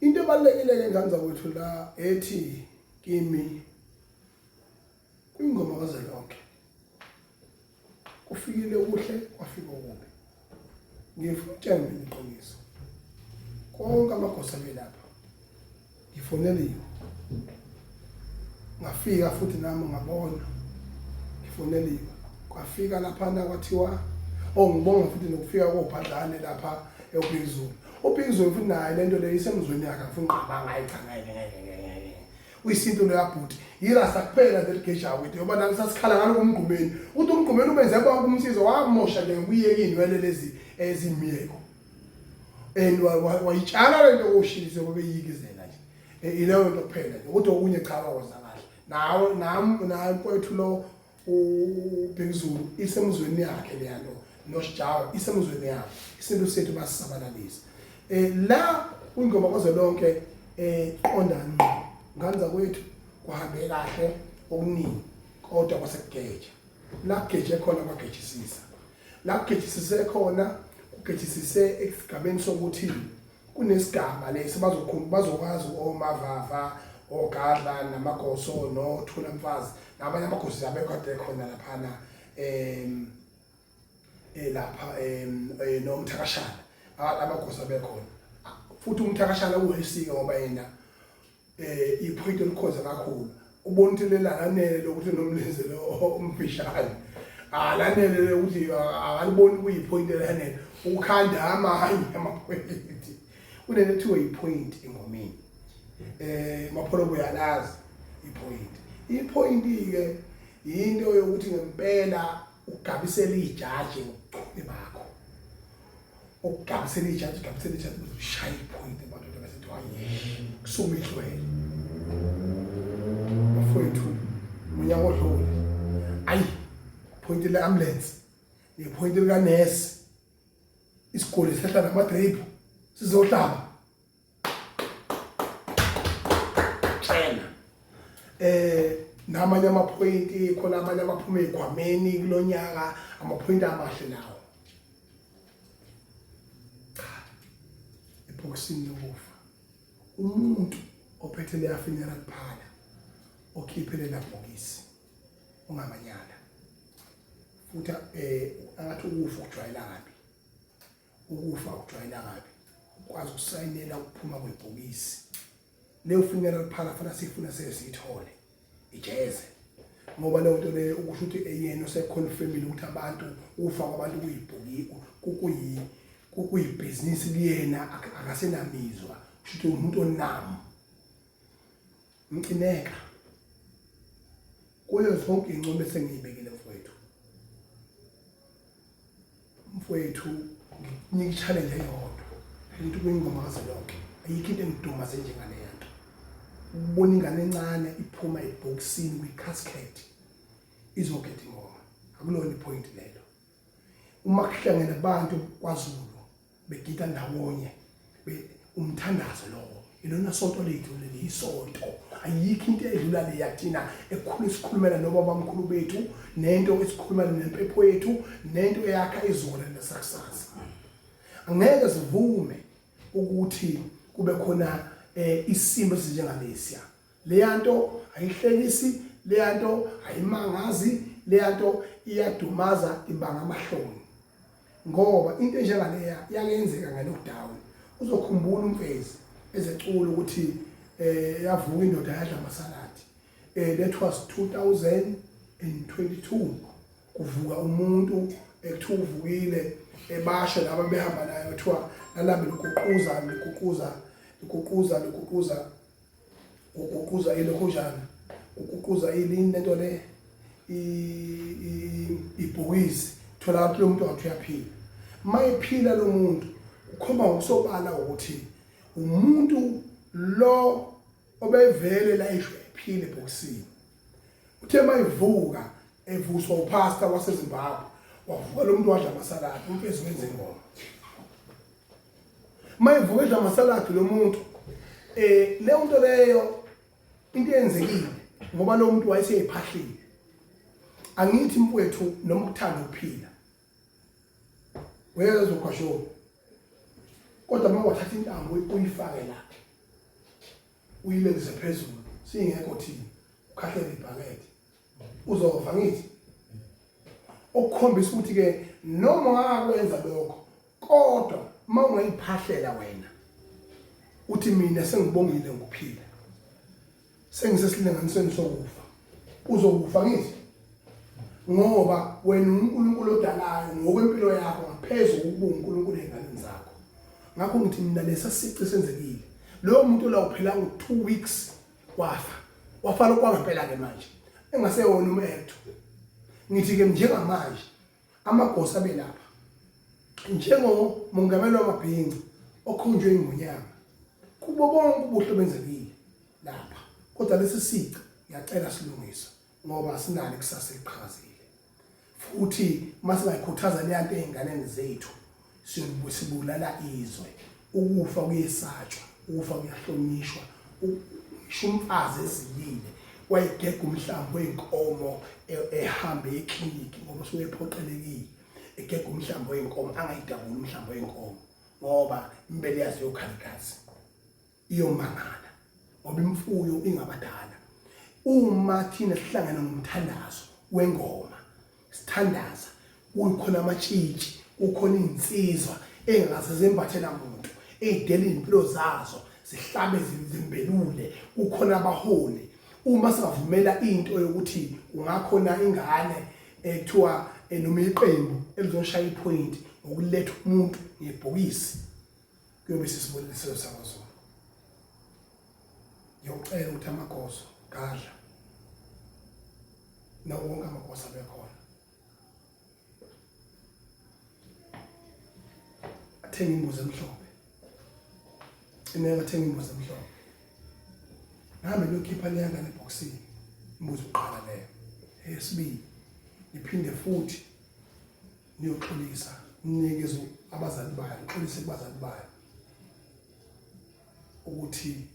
A: Into ebalulekile-ke ngane zakwethu la ethi kimi kwingoma kazelonke, kufikile kuhle kwafika okubi. Ngifuna ukutshela mina iqiniso, konke amagosa abelapha ngifoneliwe, ngafika futhi nami ngabona ngifoneliwe, kwafika laphana kwathiwa oh ngibonga futhi nokufika kobhadlane lapha eBhizulu. UBhizulu futhi naye lento le isemzweni yakhe, afuna uqabanga. Hayi cha, ngeke ngeke ngeke, uyisintu loya bhuti, yirasa kuphela nje ligejayo into yoba nami sasikhala ngalo kumgqumeni, uthi umgqumeni ubenze bonke umsizo wamosha nje ngokuyeka iy'nwele lezi ezimyeko and wayitshala le nto koshilise babeyikizela nje. Ileyo nto kuphela nje ukuthi okunye cha wakwenza kahle nawe. Nami naye mfowethu lo uBhekuzulu isemzweni yakhe leya nto, noSijawa isemzweni yakhe, isintu sethu basisabalalisa la kwingoma kwazwelonke. Qonda ngqo ngane zakwethu, kuhambe kahle okuningi, kodwa kwasekugeja la kugeje khona, kwagejisisa la kugejisise khona, kugejisise esigabeni sokuthi kunesigaba lesi bazokwazi oMavava, oGadla namagoso noThula Mfazi nabanye amagosi abekade khona laphana, lapha noMthakashana, amagosi abekhona futhi. UMthakashana uyisika ngoba yena ipoint elikhonza kakhulu, ubona ukuthi lelananele lokuthi nomlenze lo omfishane. Alanele ukuthi akaliboni kuyipoint elanele ukhanda amanye amapoint. Kunento ethiwa yipoint engomeni. Mapholoba uyalazi ipoint. Ipoint ke yinto yokuthi ngempela ugabisela ijaji ngobuchule bakho. Ukugabisela ijaji, ugabisela ijaji ukuze ushaye ipoint madoda bese kuthiwa kusuma ihlwele. Bafowethu unyaka odlule ayi point le ambulance nepoint lika nurse isiguli sehla nama-drip sizohlaba tshena namanye amaphoyinti khona amanye amaphuma egwameni kulonyaka amaphoyinti amahle lawo cha ebhokisini lokufa umuntu ophethe leya funeral parlor okhiphe lela bhokisi ungamanyala futhi angathi ukufa ukujwayela kabi ukufa ukujwayela kabi ukwazi ukusayinela ukuphuma kwebhokisi leyo funeral parlor fanele sifuna sesiyithole ijeze ngoba leyo nto leyo ukusho ukuthi eyena useconfirmile ukuthi abantu ukufa kwabantu kuyibhokisi kukuyi kukuyibhizinisi kuyena akasenamizwa kusho ukuthi umuntu onami Mcineka kuyo zonke iy'ncomo esengiyibekile mfowethu mfowethu ngikunika i-challenge eyodwa ukuthi kuyingoma kazwelonke ayikho into engidumaze njengaleya nto ukubona ingane encane iphuma ebhokisini kwi-casket izogeda ingoma akulona i-point lelo uma kuhlangene abantu kwaZulu begida ndawonye umthandazo lowo ilona sonto lethu leli isonto ayikho into edlula le yathina ekhulu isikhulumela nobabamkhulu bethu nento esikhulumela nempepho yethu nento eyakha izolo nesakusasa angeke sivume ukuthi kube khona isimo esinjengalesiya leyanto ayihlekisi leyanto ayimangazi leyanto iyadumaza ibanga amahloni ngoba into enjengaleya yakenzeka nge-lockdown uzokhumbula umfezi ezecula ukuthi yavuka indoda yadla amasaladi that was 2022 kuvuka umuntu ekuthiwa uvukile ebasho laba behamba naye kuthiwa lalambe liguquza liguquza liguquza liguquza uguquza ilokhunjana uguquza ilini lento le ibhokisi thola ukuthi lo muntu wathi uyaphila uma ephila lo muntu kukhomba ngokusobala ukuthi umuntu lo obevele la isho ephile ebhokisini uthe mayivuka evuswa upastor waseZimbabwe wavuka lo muntu wadla amasaladi umfezi wenza ingoma mayivuka edla amasaladi lo muntu leyo nto leyo into eyenzekile ngoba lo muntu wayeseyiphahlile angithi mfowethu noma ukuthanda ukuphila uyezwa ukhasho kodwa uma wathatha intambo uyifake la uyilengise phezulu singekho thina ukhahlele ibhakede uzova ngithi okukhombisa ukuthi ke noma wakwenza lokho kodwa uma ungayiphahlela wena uthi mina sengibongile ngokuphila sengisesilinganisweni sokufa uzokufa ngithi ngoba wena uNkulunkulu odalayo ngokwempilo yakho ngaphezulu kokuba uNkulunkulu enganeni zakho ngakho ngithi mina lesa sici senzekile loyo muntu la uphila ngo 2 weeks wafa wafa lokwangempela ke manje engasewona umetho ngithi ke njengamanje amagosa abelapha njengomongameli wamabhinca okhonjwe ingonyama kubo bonke ubuhle obenzekile lapha kodwa lesi sici ngiyacela silungiswe ngoba sinalo ikusasa eliqhakazile futhi uma singayikhuthaza leya nto ey'nganeni zethu sibulala izwe ukufa kuyesatshwa ukufa kuyahlonishwa ngisho umfazi ezilile wayegega umhlambi wey'nkomo ehambe ekliniki ngoba usuke ephoqelekile egega umhlambi wey'nkomo angayidabuli umhlambi wey'nkomo ngoba imbele yazo yokhala igazi iyomangala ngoba imfuyo ingabadala uma thina sihlangana ngomthandazo wengoma sithandaza kukhona amatshitshi kukhona izinsizwa engaze zembathela muntu eyidela izimpilo zazo zihlabe zimbelule kukhona abaholi uma singavumela into yokuthi kungakhona ingane ekuthiwa noma iqembu elizoshaya ipoint ngokuletha umuntu ngebhokisi kuyobe sisibonile isizwe sakwaZulu. Ngiyocela ukuthi amagoso gadla nawo wonke amagoso abekhona athenga imbuzi emhlophe ineka athenga imbuzi emhlophe ngihambe ngiyokhipha leya ngane ebhokisini imbuzi yokuqala leyo eyesibili ngiphinde futhi niyoxolisa ninikeze abazali bayo nixolise kubazali bayo ukuthi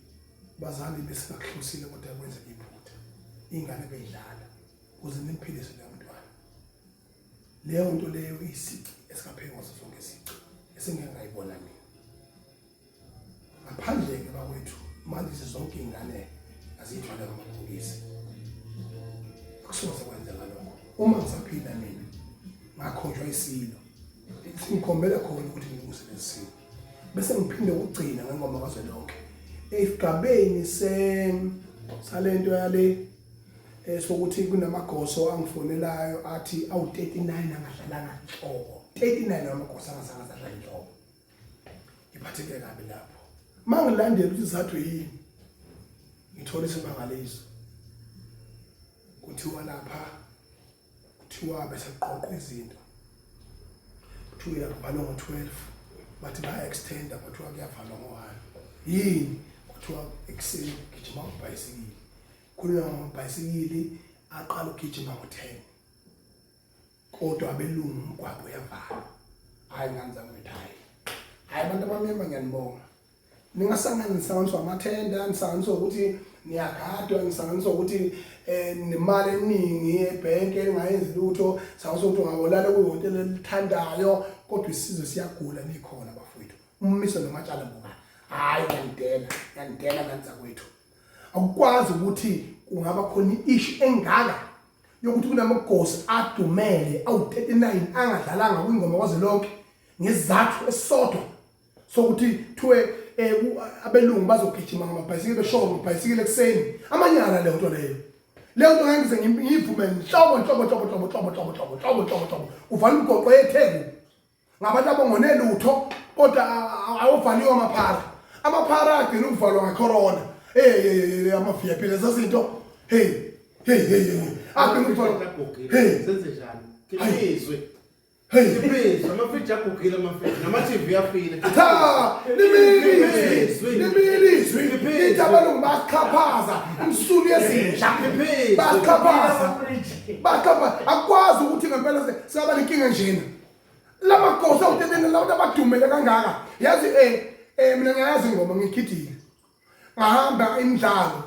A: bazali besingakuhlosile kodwa kwenzeka iphutha ingane beyidlala ukuze nimphilise leyo mntwana leyo nto leyo isici esingaphezu kwazo zonke isici esingeke ngayibona mina ngaphandle-ke bakwethu manje zonke iy'ngane aziyithwale ngamabhokisi akusoze kwenzeka lokho uma ngisaphila mina ngakhonjwa isilo ngikhombela khona ukuthi ngilungise lesi simo bese ngiphinde ukugcina ngengoma kazwelonke esigabeni salento yale sokuthi kunamagoso angifonelayo athi awu-39 angadlalanga nhlobo 39 amagoso angazange adlala nhlobo ngiphatheke kabi lapho uma ngilandela ukuthi izathu yini ngithola isimangaliso kuthiwa lapha kuthiwa bese kuqoqwa izinto kuthiwa uyakuvalwa ngo-12 bathi baya-extenda kwathiwa kuyavalwa ngo-one yini kwathiwa ekuseni kugijima amabhayisikili khulunywa ngamabhayisikili aqala ukugijima ngo-10 kodwa abelungu umgwaqo uyavalwa hhayi ngane zakwethu hhayi hhayi abantu abamnyama ngiyanibonga ningasangani nisanganiswa amathenda nisanganiswa ukuthi niyagadwa nisanganiswa ukuthi um nemali eningi ebhenki engayenzi lutho sanganiswa ukuthi ungawolala kwihhotela elithandayo kodwa isizwe siyagula nikhona bafowethu ummiso nomatshala buka hhayi ngiyanidela ngiyanidela ngane zakwethu akukwazi ukuthi kungaba khona i-issue engaka yokuthi kunamagosi adumele awu-39 angadlalanga kwingoma kwazwelonke ngesizathu esisodwa sokuthi kuthiwe eh, abelungu bazogijima ngamabhayisikili beshoka ngamabhayisikili ekuseni amanyala leyo nto leyo leyo nto ngeke ngize ngiyivume nhlobo nhlobo nhlobo nhlobo nhlobo nhlobo nhlobo nhlobo nhlobo nhlobo uvala umgoqo yetheku ngabantu abongone lutho kodwa awuvaliwe amaphara amaphara agcina ukuvalwa ngecorona hey ama-vip leza zinto hey hey hey hey agcina ukuvalwa
B: hey senze njani izwe
A: Hey.
B: Ibizwe, amafriji agugile amafriji, nama-TV afile.
A: Cha, limile izwi, limile izwi. Lithi abalungu basixhaphaza, imsulu yezinja. Basixhaphaza. Basixhaphaza. Akwazi ukuthi ngempela singaba nenkinga njena. Lamagosa awutetene labantu abadumele kangaka. Yazi mina ngiyayazi ingoma ngigidile. Ngahamba imidlalo.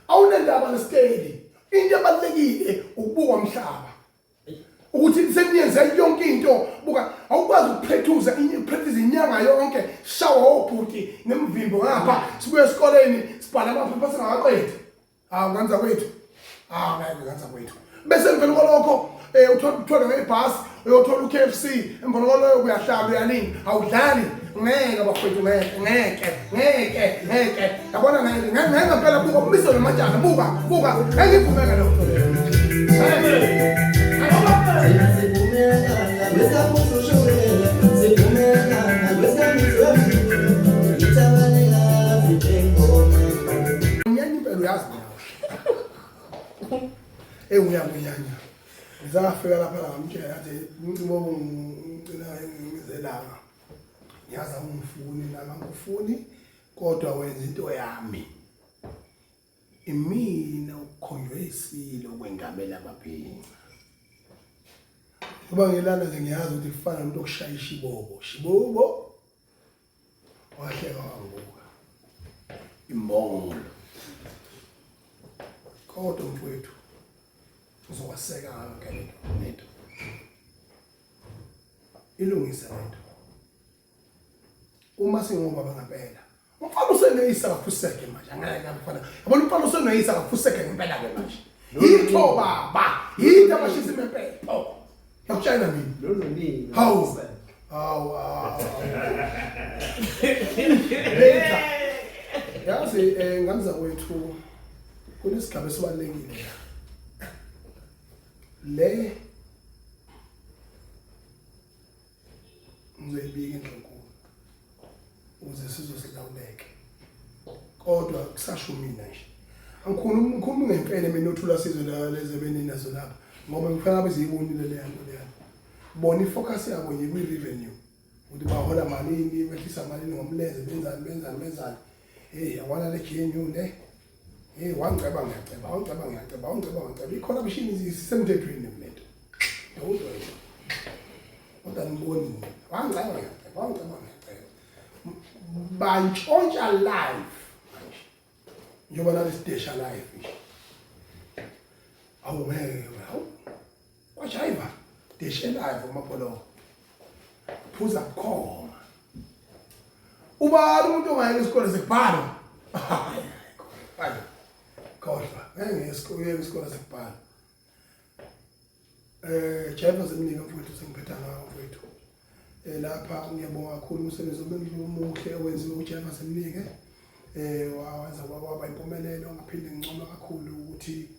A: Awunendaba nesiteli. Into ebalulekile ukubuka umhlaba. Ukuthi seniyenze yonke into buka awukwazi ukuphethuza upractice inyanga yonke shawa obhuti nemvimbo ngapha sibuye esikoleni sibhala amaphepha singakaqedi hawu nganza kwethu hawu ngeke nganza kwethu bese emveni kwalokho uthola uthola ngebhasi uyothola u-KFC emveni kwaloyo uyahlala uyalinda awudlali ngeke bafowethu ngeke ngeke ngeke ngeke yabona ngeke ngeke ngempela buka umise nomatshana buka buka ngeke ivumeke leyo nto leyo. Unyanya impela uyazi mina. Eyi uyakunyanya. Ngizafika lapha ngamtshela athi umcimo ngicela ngizelanga. Ngiyazi awungifuni nami angikufuni kodwa wenza into yami. Imina ukukhonjwe isilo kwengamela amabhinca. Ngoba ngilana nje ngiyazi ukuthi kufana nomuntu okushaya ishibobo. Shibobo wahleka wangibuka. Imbongolo. Kodwa mfowethu uzokwaseka ngayo yonke lento lento. Ilungise lento. Uma singobaba ngempela umfana useneyisa kafuseke manje angeke mfana yabona umfana useneyisa kafuseke ngempela ke manje yitho baba yitho abashisa impepho ngiyakutshela mina
B: Lolo nini?
A: Hawu. Hawu hawu. Later. Yazi ngane zakwethu kunesigaba esibalulekile la. Le Ngizoyibika indlunkulu ukuze sizwe silawuleke. Kodwa kusasho mina nje. Angikhulumi ngikhuluma ngempela mina othula sizwe la leze beninazo lapha ngoba ngifuna ngabe ziyibonile le nto leya. Bona ifocus yabo nje kwi revenue ukuthi bahola malini, behlisa malini ngomlenze, benzani benzani benzani. Hey, yabona le GNU le. Hey, wangiceba ngiyaceba, wangiceba ngiyaceba, wangiceba ngiyaceba. I-corruption isemthethweni lento. Yawuzwa yini? Kodwa ngiboni mina. Wangiceba ngiyaceba, wangiceba ngiyaceba. Bantshontsha live manje. Njengoba nalesi sidesha live nje. Awu ngeke, hawu. Kwajayiva deshe live amabholoho. Phuza bukhoma. Ubani umuntu ongayeka isikole sekubhalwa? Hayi. Khohlwa. Ngeke ngiye isikole sekubhalwa. Eh Jaiva zemnika mfowethu sengiphetha ngawo mfowethu. Eh lapha ngiyabonga kakhulu umsebenzi omuhle owenziwe uJaiva Zemnike. Eh wawenza kwaba impumelelo ngaphinde ngincoma kakhulu ukuthi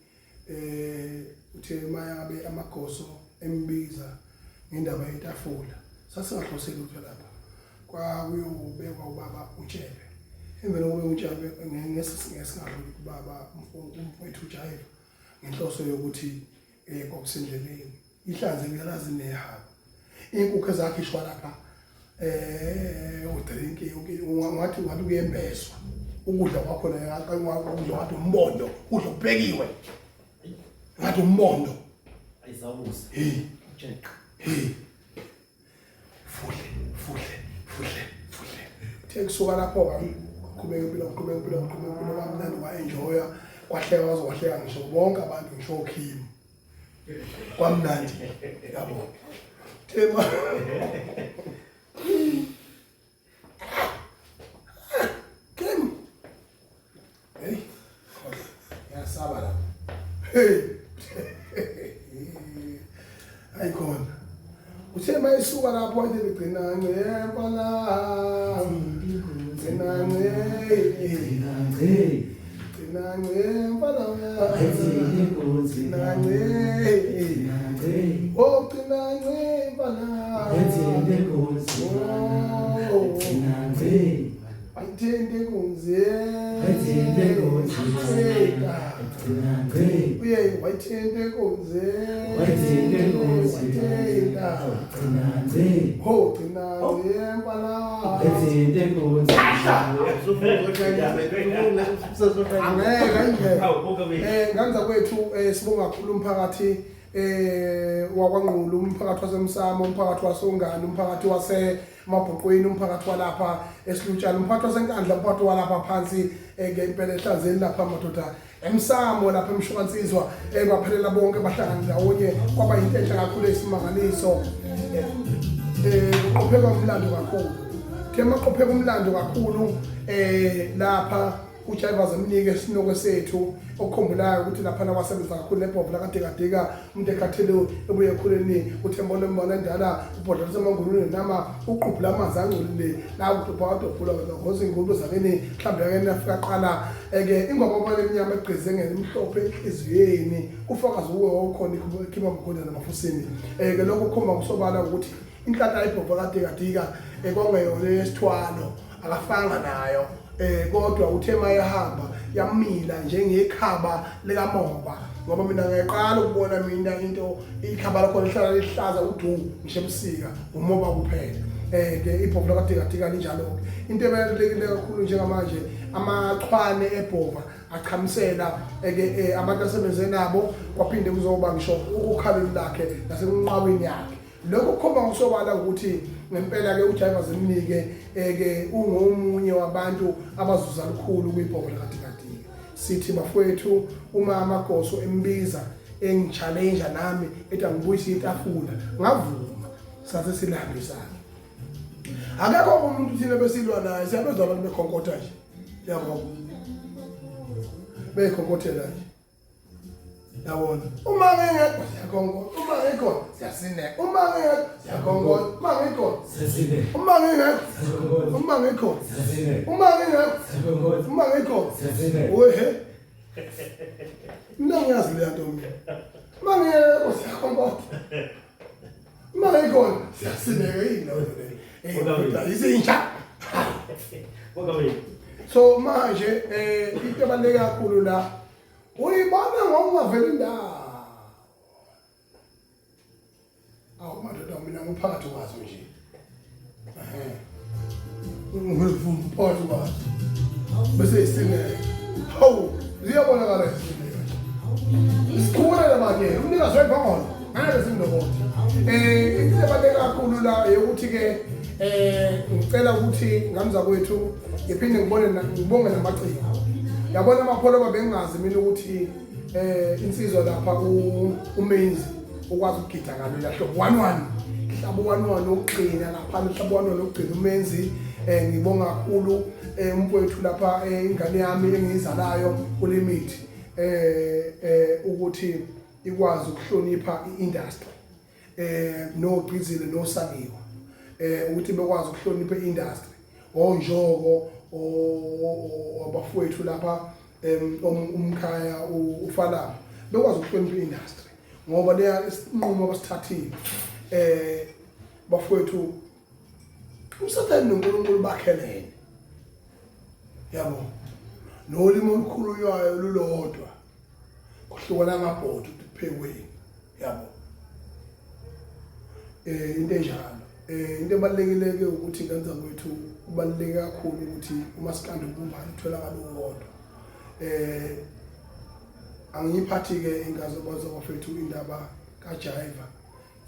A: eh uthe mayabe amagoso embiza ngendaba yetafula sasingahloseli lutho lapha kwakuyobekwa ubaba uTshebe emveni kokuba uTshebe ngesingadluli kubaba umfowethu uJaiva ngenhloso yokuthi eh kwakusendleleni ihlanzekile lazi nehaba inkukhu ezakhishwa lapha eh udrink ungathi ungathi kuyembeswa ukudla kwakhona ukudla ngathi umbondo ukudla kuphekiwe ngathi umbondo
C: ayisabusa
A: hey
C: jeqa
A: hey fuhle fuhle fuhle fuhle the kusuka lapho ke qhubeka impilo qhubeka impilo qhubeka impilo kwamnandi kwa-enjoya kwahleka kwaze kwahleka ngisho bonke abantu ngisho okhim kwamnandi yabo thema Kim hey ngiyasaba la hey ayikhona uthe mayisuka lapho wathi begcina nce mfana gcina nce
C: gcina nce
A: gcina nce mfana gcina nce
C: gcina nce
A: oh gcina nce mfana
C: gcina nce
A: Ayithinte inkunzi.
C: Ayithinte inkunzi. Gcina ngci.
A: Uye wayithinte inkunzi.
C: Wayithinte inkunzi.
A: Wayithinta.
C: Gcina ngci.
A: Ho gcina ngci mfana.
C: Ayithinte inkunzi.
A: Angeke angeke. Eh nganza kwethu eh sibonga kakhulu umphakathi eh wakwaNgqulu umphakathi wasemsamo umphakathi wasongani umphakathi wase Mabhuqwini umphakathi walapha esilutshana umphakathi wasenkandla umphakathi walapha phansi eh, ngempela ehlanzeni lapha madoda emsamo lapha emshukansizwa eh, kwaphelela bonke bahlangana ndawonye kwaba yinto enhle kakhulu esimangaliso eh, kuqopheka umlando kakhulu the maqopheka umlando kakhulu eh lapha uJaiva zemnike isinoko sethu okukhumbulayo ukuthi laphana wasebenza kakhulu nebhovu lakadikadika umuntu ekhathele ebuye ekhuleni uthembona embona endala ubhodla lisemanguluni nama uqubhula amanzi angcolile la udobha wadobhula ngoze ingulube zakini mhlawumbe yakeni afika qala eke ingoma obona emnyama egqize ngelimhlophe enhliziyweni ufakazi uwe wawukhona ikhipha mkhonda namafusini eke lokho kukhomba kusobala ukuthi inhlanhla yebhovu kadikadika ekwangeyona yesithwalo akafanga nayo eh kodwa uthe mayehamba yamila njengekhaba likamoba ngoba mina ngiyaqala ukubona mina into ikhaba lakho lihlala lihlaza udu ngisho ebusika umoba kuphela eh ke ibhovu lakadikadika linjalo ke into ebalulekile kakhulu njengamanje amachwane ebhova achamisela eke eh, abantu asebenze nabo kwaphinde kuzoba ngisho ukhalweni lakhe nasenqwabeni yakhe Lokho kukhomba ngokusobala ukuthi ngempela ke uJaiva Zimnike ke ungomunye wabantu abazuza lukhulu kwibhobo likaDikadika. Sithi bafowethu uma amagoso embiza engichallenge nami ethi angibuyise itafula ngavuma sase silihambisana. Akekho umuntu thina besilwa naye siyabezwa abantu bekhonkotha nje. Yabo. Bekhonkothela nje. Yabona. Uma ngingekho siyakhonkoza. Uma ngikho siyasineka. Uma ngingekho siyakhonkoza. Uma ngikho
C: siyasineka.
A: Uma ngingekho
C: siyakhonkoza.
A: Uma ngikho
C: siyasineka.
A: Uma ngingekho
C: siyakhonkoza.
A: Uma ngikho
C: siyasineka.
A: Wehe. Mina ngiyazi le nto mina. Uma ngingekho siyakhonkoza. Uma ngikho siyasineka yini leyo nto leyo. Madoda izinja.
C: Mongameli.
A: So manje into ebaluleke kakhulu la uyibona ngokungaveli indawo. Awu madoda mina ngiphakathi kwazo nje. Ehhe. Ngiphakathi kwazo. Bese isineke. Hawu, ziyabonakala isineke. Sikhulele manje, umnikazi webhongolo. Ngeke simlokothi. Into ebaluleke kakhulu la ukuthi ke ngicela ukuthi ngamza kwethu ngiphinde ngibone ngibonge namaciko. Yabona amapholo bengingazi mina ukuthi insizwa lapha uMenzi ukwazi ukugida ngalo hlobo 11 hlabo 11 ukugcina lapha mhlabo 11 ukugcina uMenzi. Ngibonga kakhulu umfowethu lapha ingane yami engiyizalayo uLimit ukuthi ikwazi ukuhlonipha iindustry nogcizile nosabiwa ukuthi bekwazi ukuhlonipha iindustry onjoko abafowethu lapha umkhaya uFalama bekwazi ukuhlonipha iindustry ngoba leya isinqumo abasithathile bafowethu uSathane noNkulunkulu bakhelene yabo nolimi olukhulunywayo lulodwa kuhlukana amabhodi kuphekweni yabo into enjalo. Into ebalulekile ke ukuthi ngenza kwethu kubaluleke kakhulu ukuthi umasikandi ubumbane utholakala uwodwa. Angiyiphathi ke ingazo bafethu indaba kaJaiva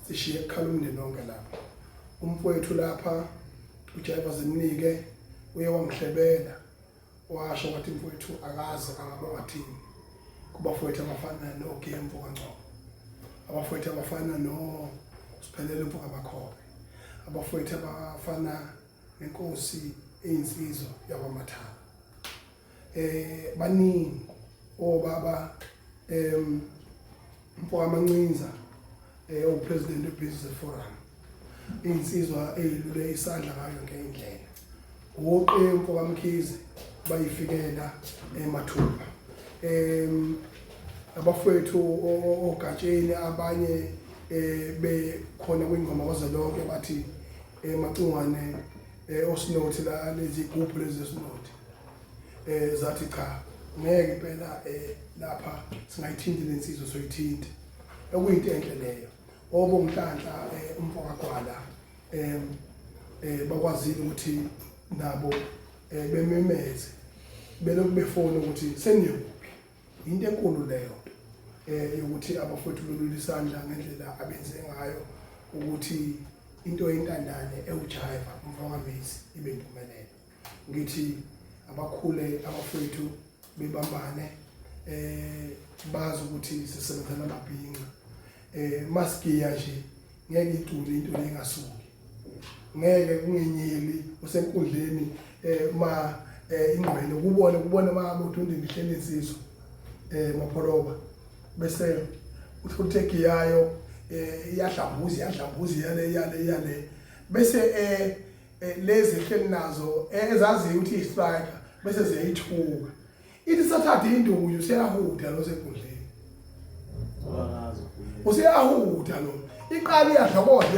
A: sishiye ekhala umndeni wonke lapha. Umfowethu lapha uJaiva zimnike uye wangihlebela washo wathi mfowethu akaze angabonga thini kubafowethu abafana noGembo kaNgcobo, abafowethu abafana no Siphelele mfokaMakhobe, abafowethu abafana nenkosi eyinsizwa yakwaMathaba. Baningi obaba mfokaMancinza opresident weBusiness Forum, insizwa eyilule isandla ngayo yonke indlela. Uqe mfokaMkhize bayifikela emathupha. Abafowethu ogatsheni abanye bekhona kwingoma kwazwelonke bathi Macungwane osinothi la lezi gubhu lezi esinothi zathi cha ngeke impela lapha singayithinti lensizwa soyithinta, okuyinto enhle leyo. Obonhlanhla umfokaGwala bakwazile ukuthi nabo bememeze belokhu befona ukuthi seniyekuphi. Into enkulu leyo yokuthi abafowethu belula isandla ngendlela abenze ngayo ukuthi into yentandane ewuJaiva umfokaMezi ibe impumelelo. Ngithi abakhule abafowethu bebambane bazi ukuthi sisebenzela amabhinca. Masigiya nje ngeke icule into lengasuki, ngeke kungenyeli usenkundleni ma ingqwele kubone ma udundini ihleli insizwa Mapholoba bese uthi egiyayo iyadlambuza yale bese lezi ehleli nazo ezaziyo ukuthi i-striker bese ziyayithuka ithi sathatha induku useyahuda lo senkundleni, useyahuda lo iqala iyadlokoza.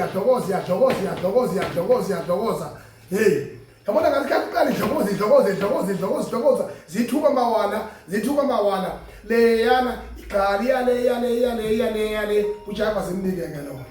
A: Hey yabona ngathi iqala idlokoza zithuka mawala leyana iqala iyale uJaiva zimnike ke lo.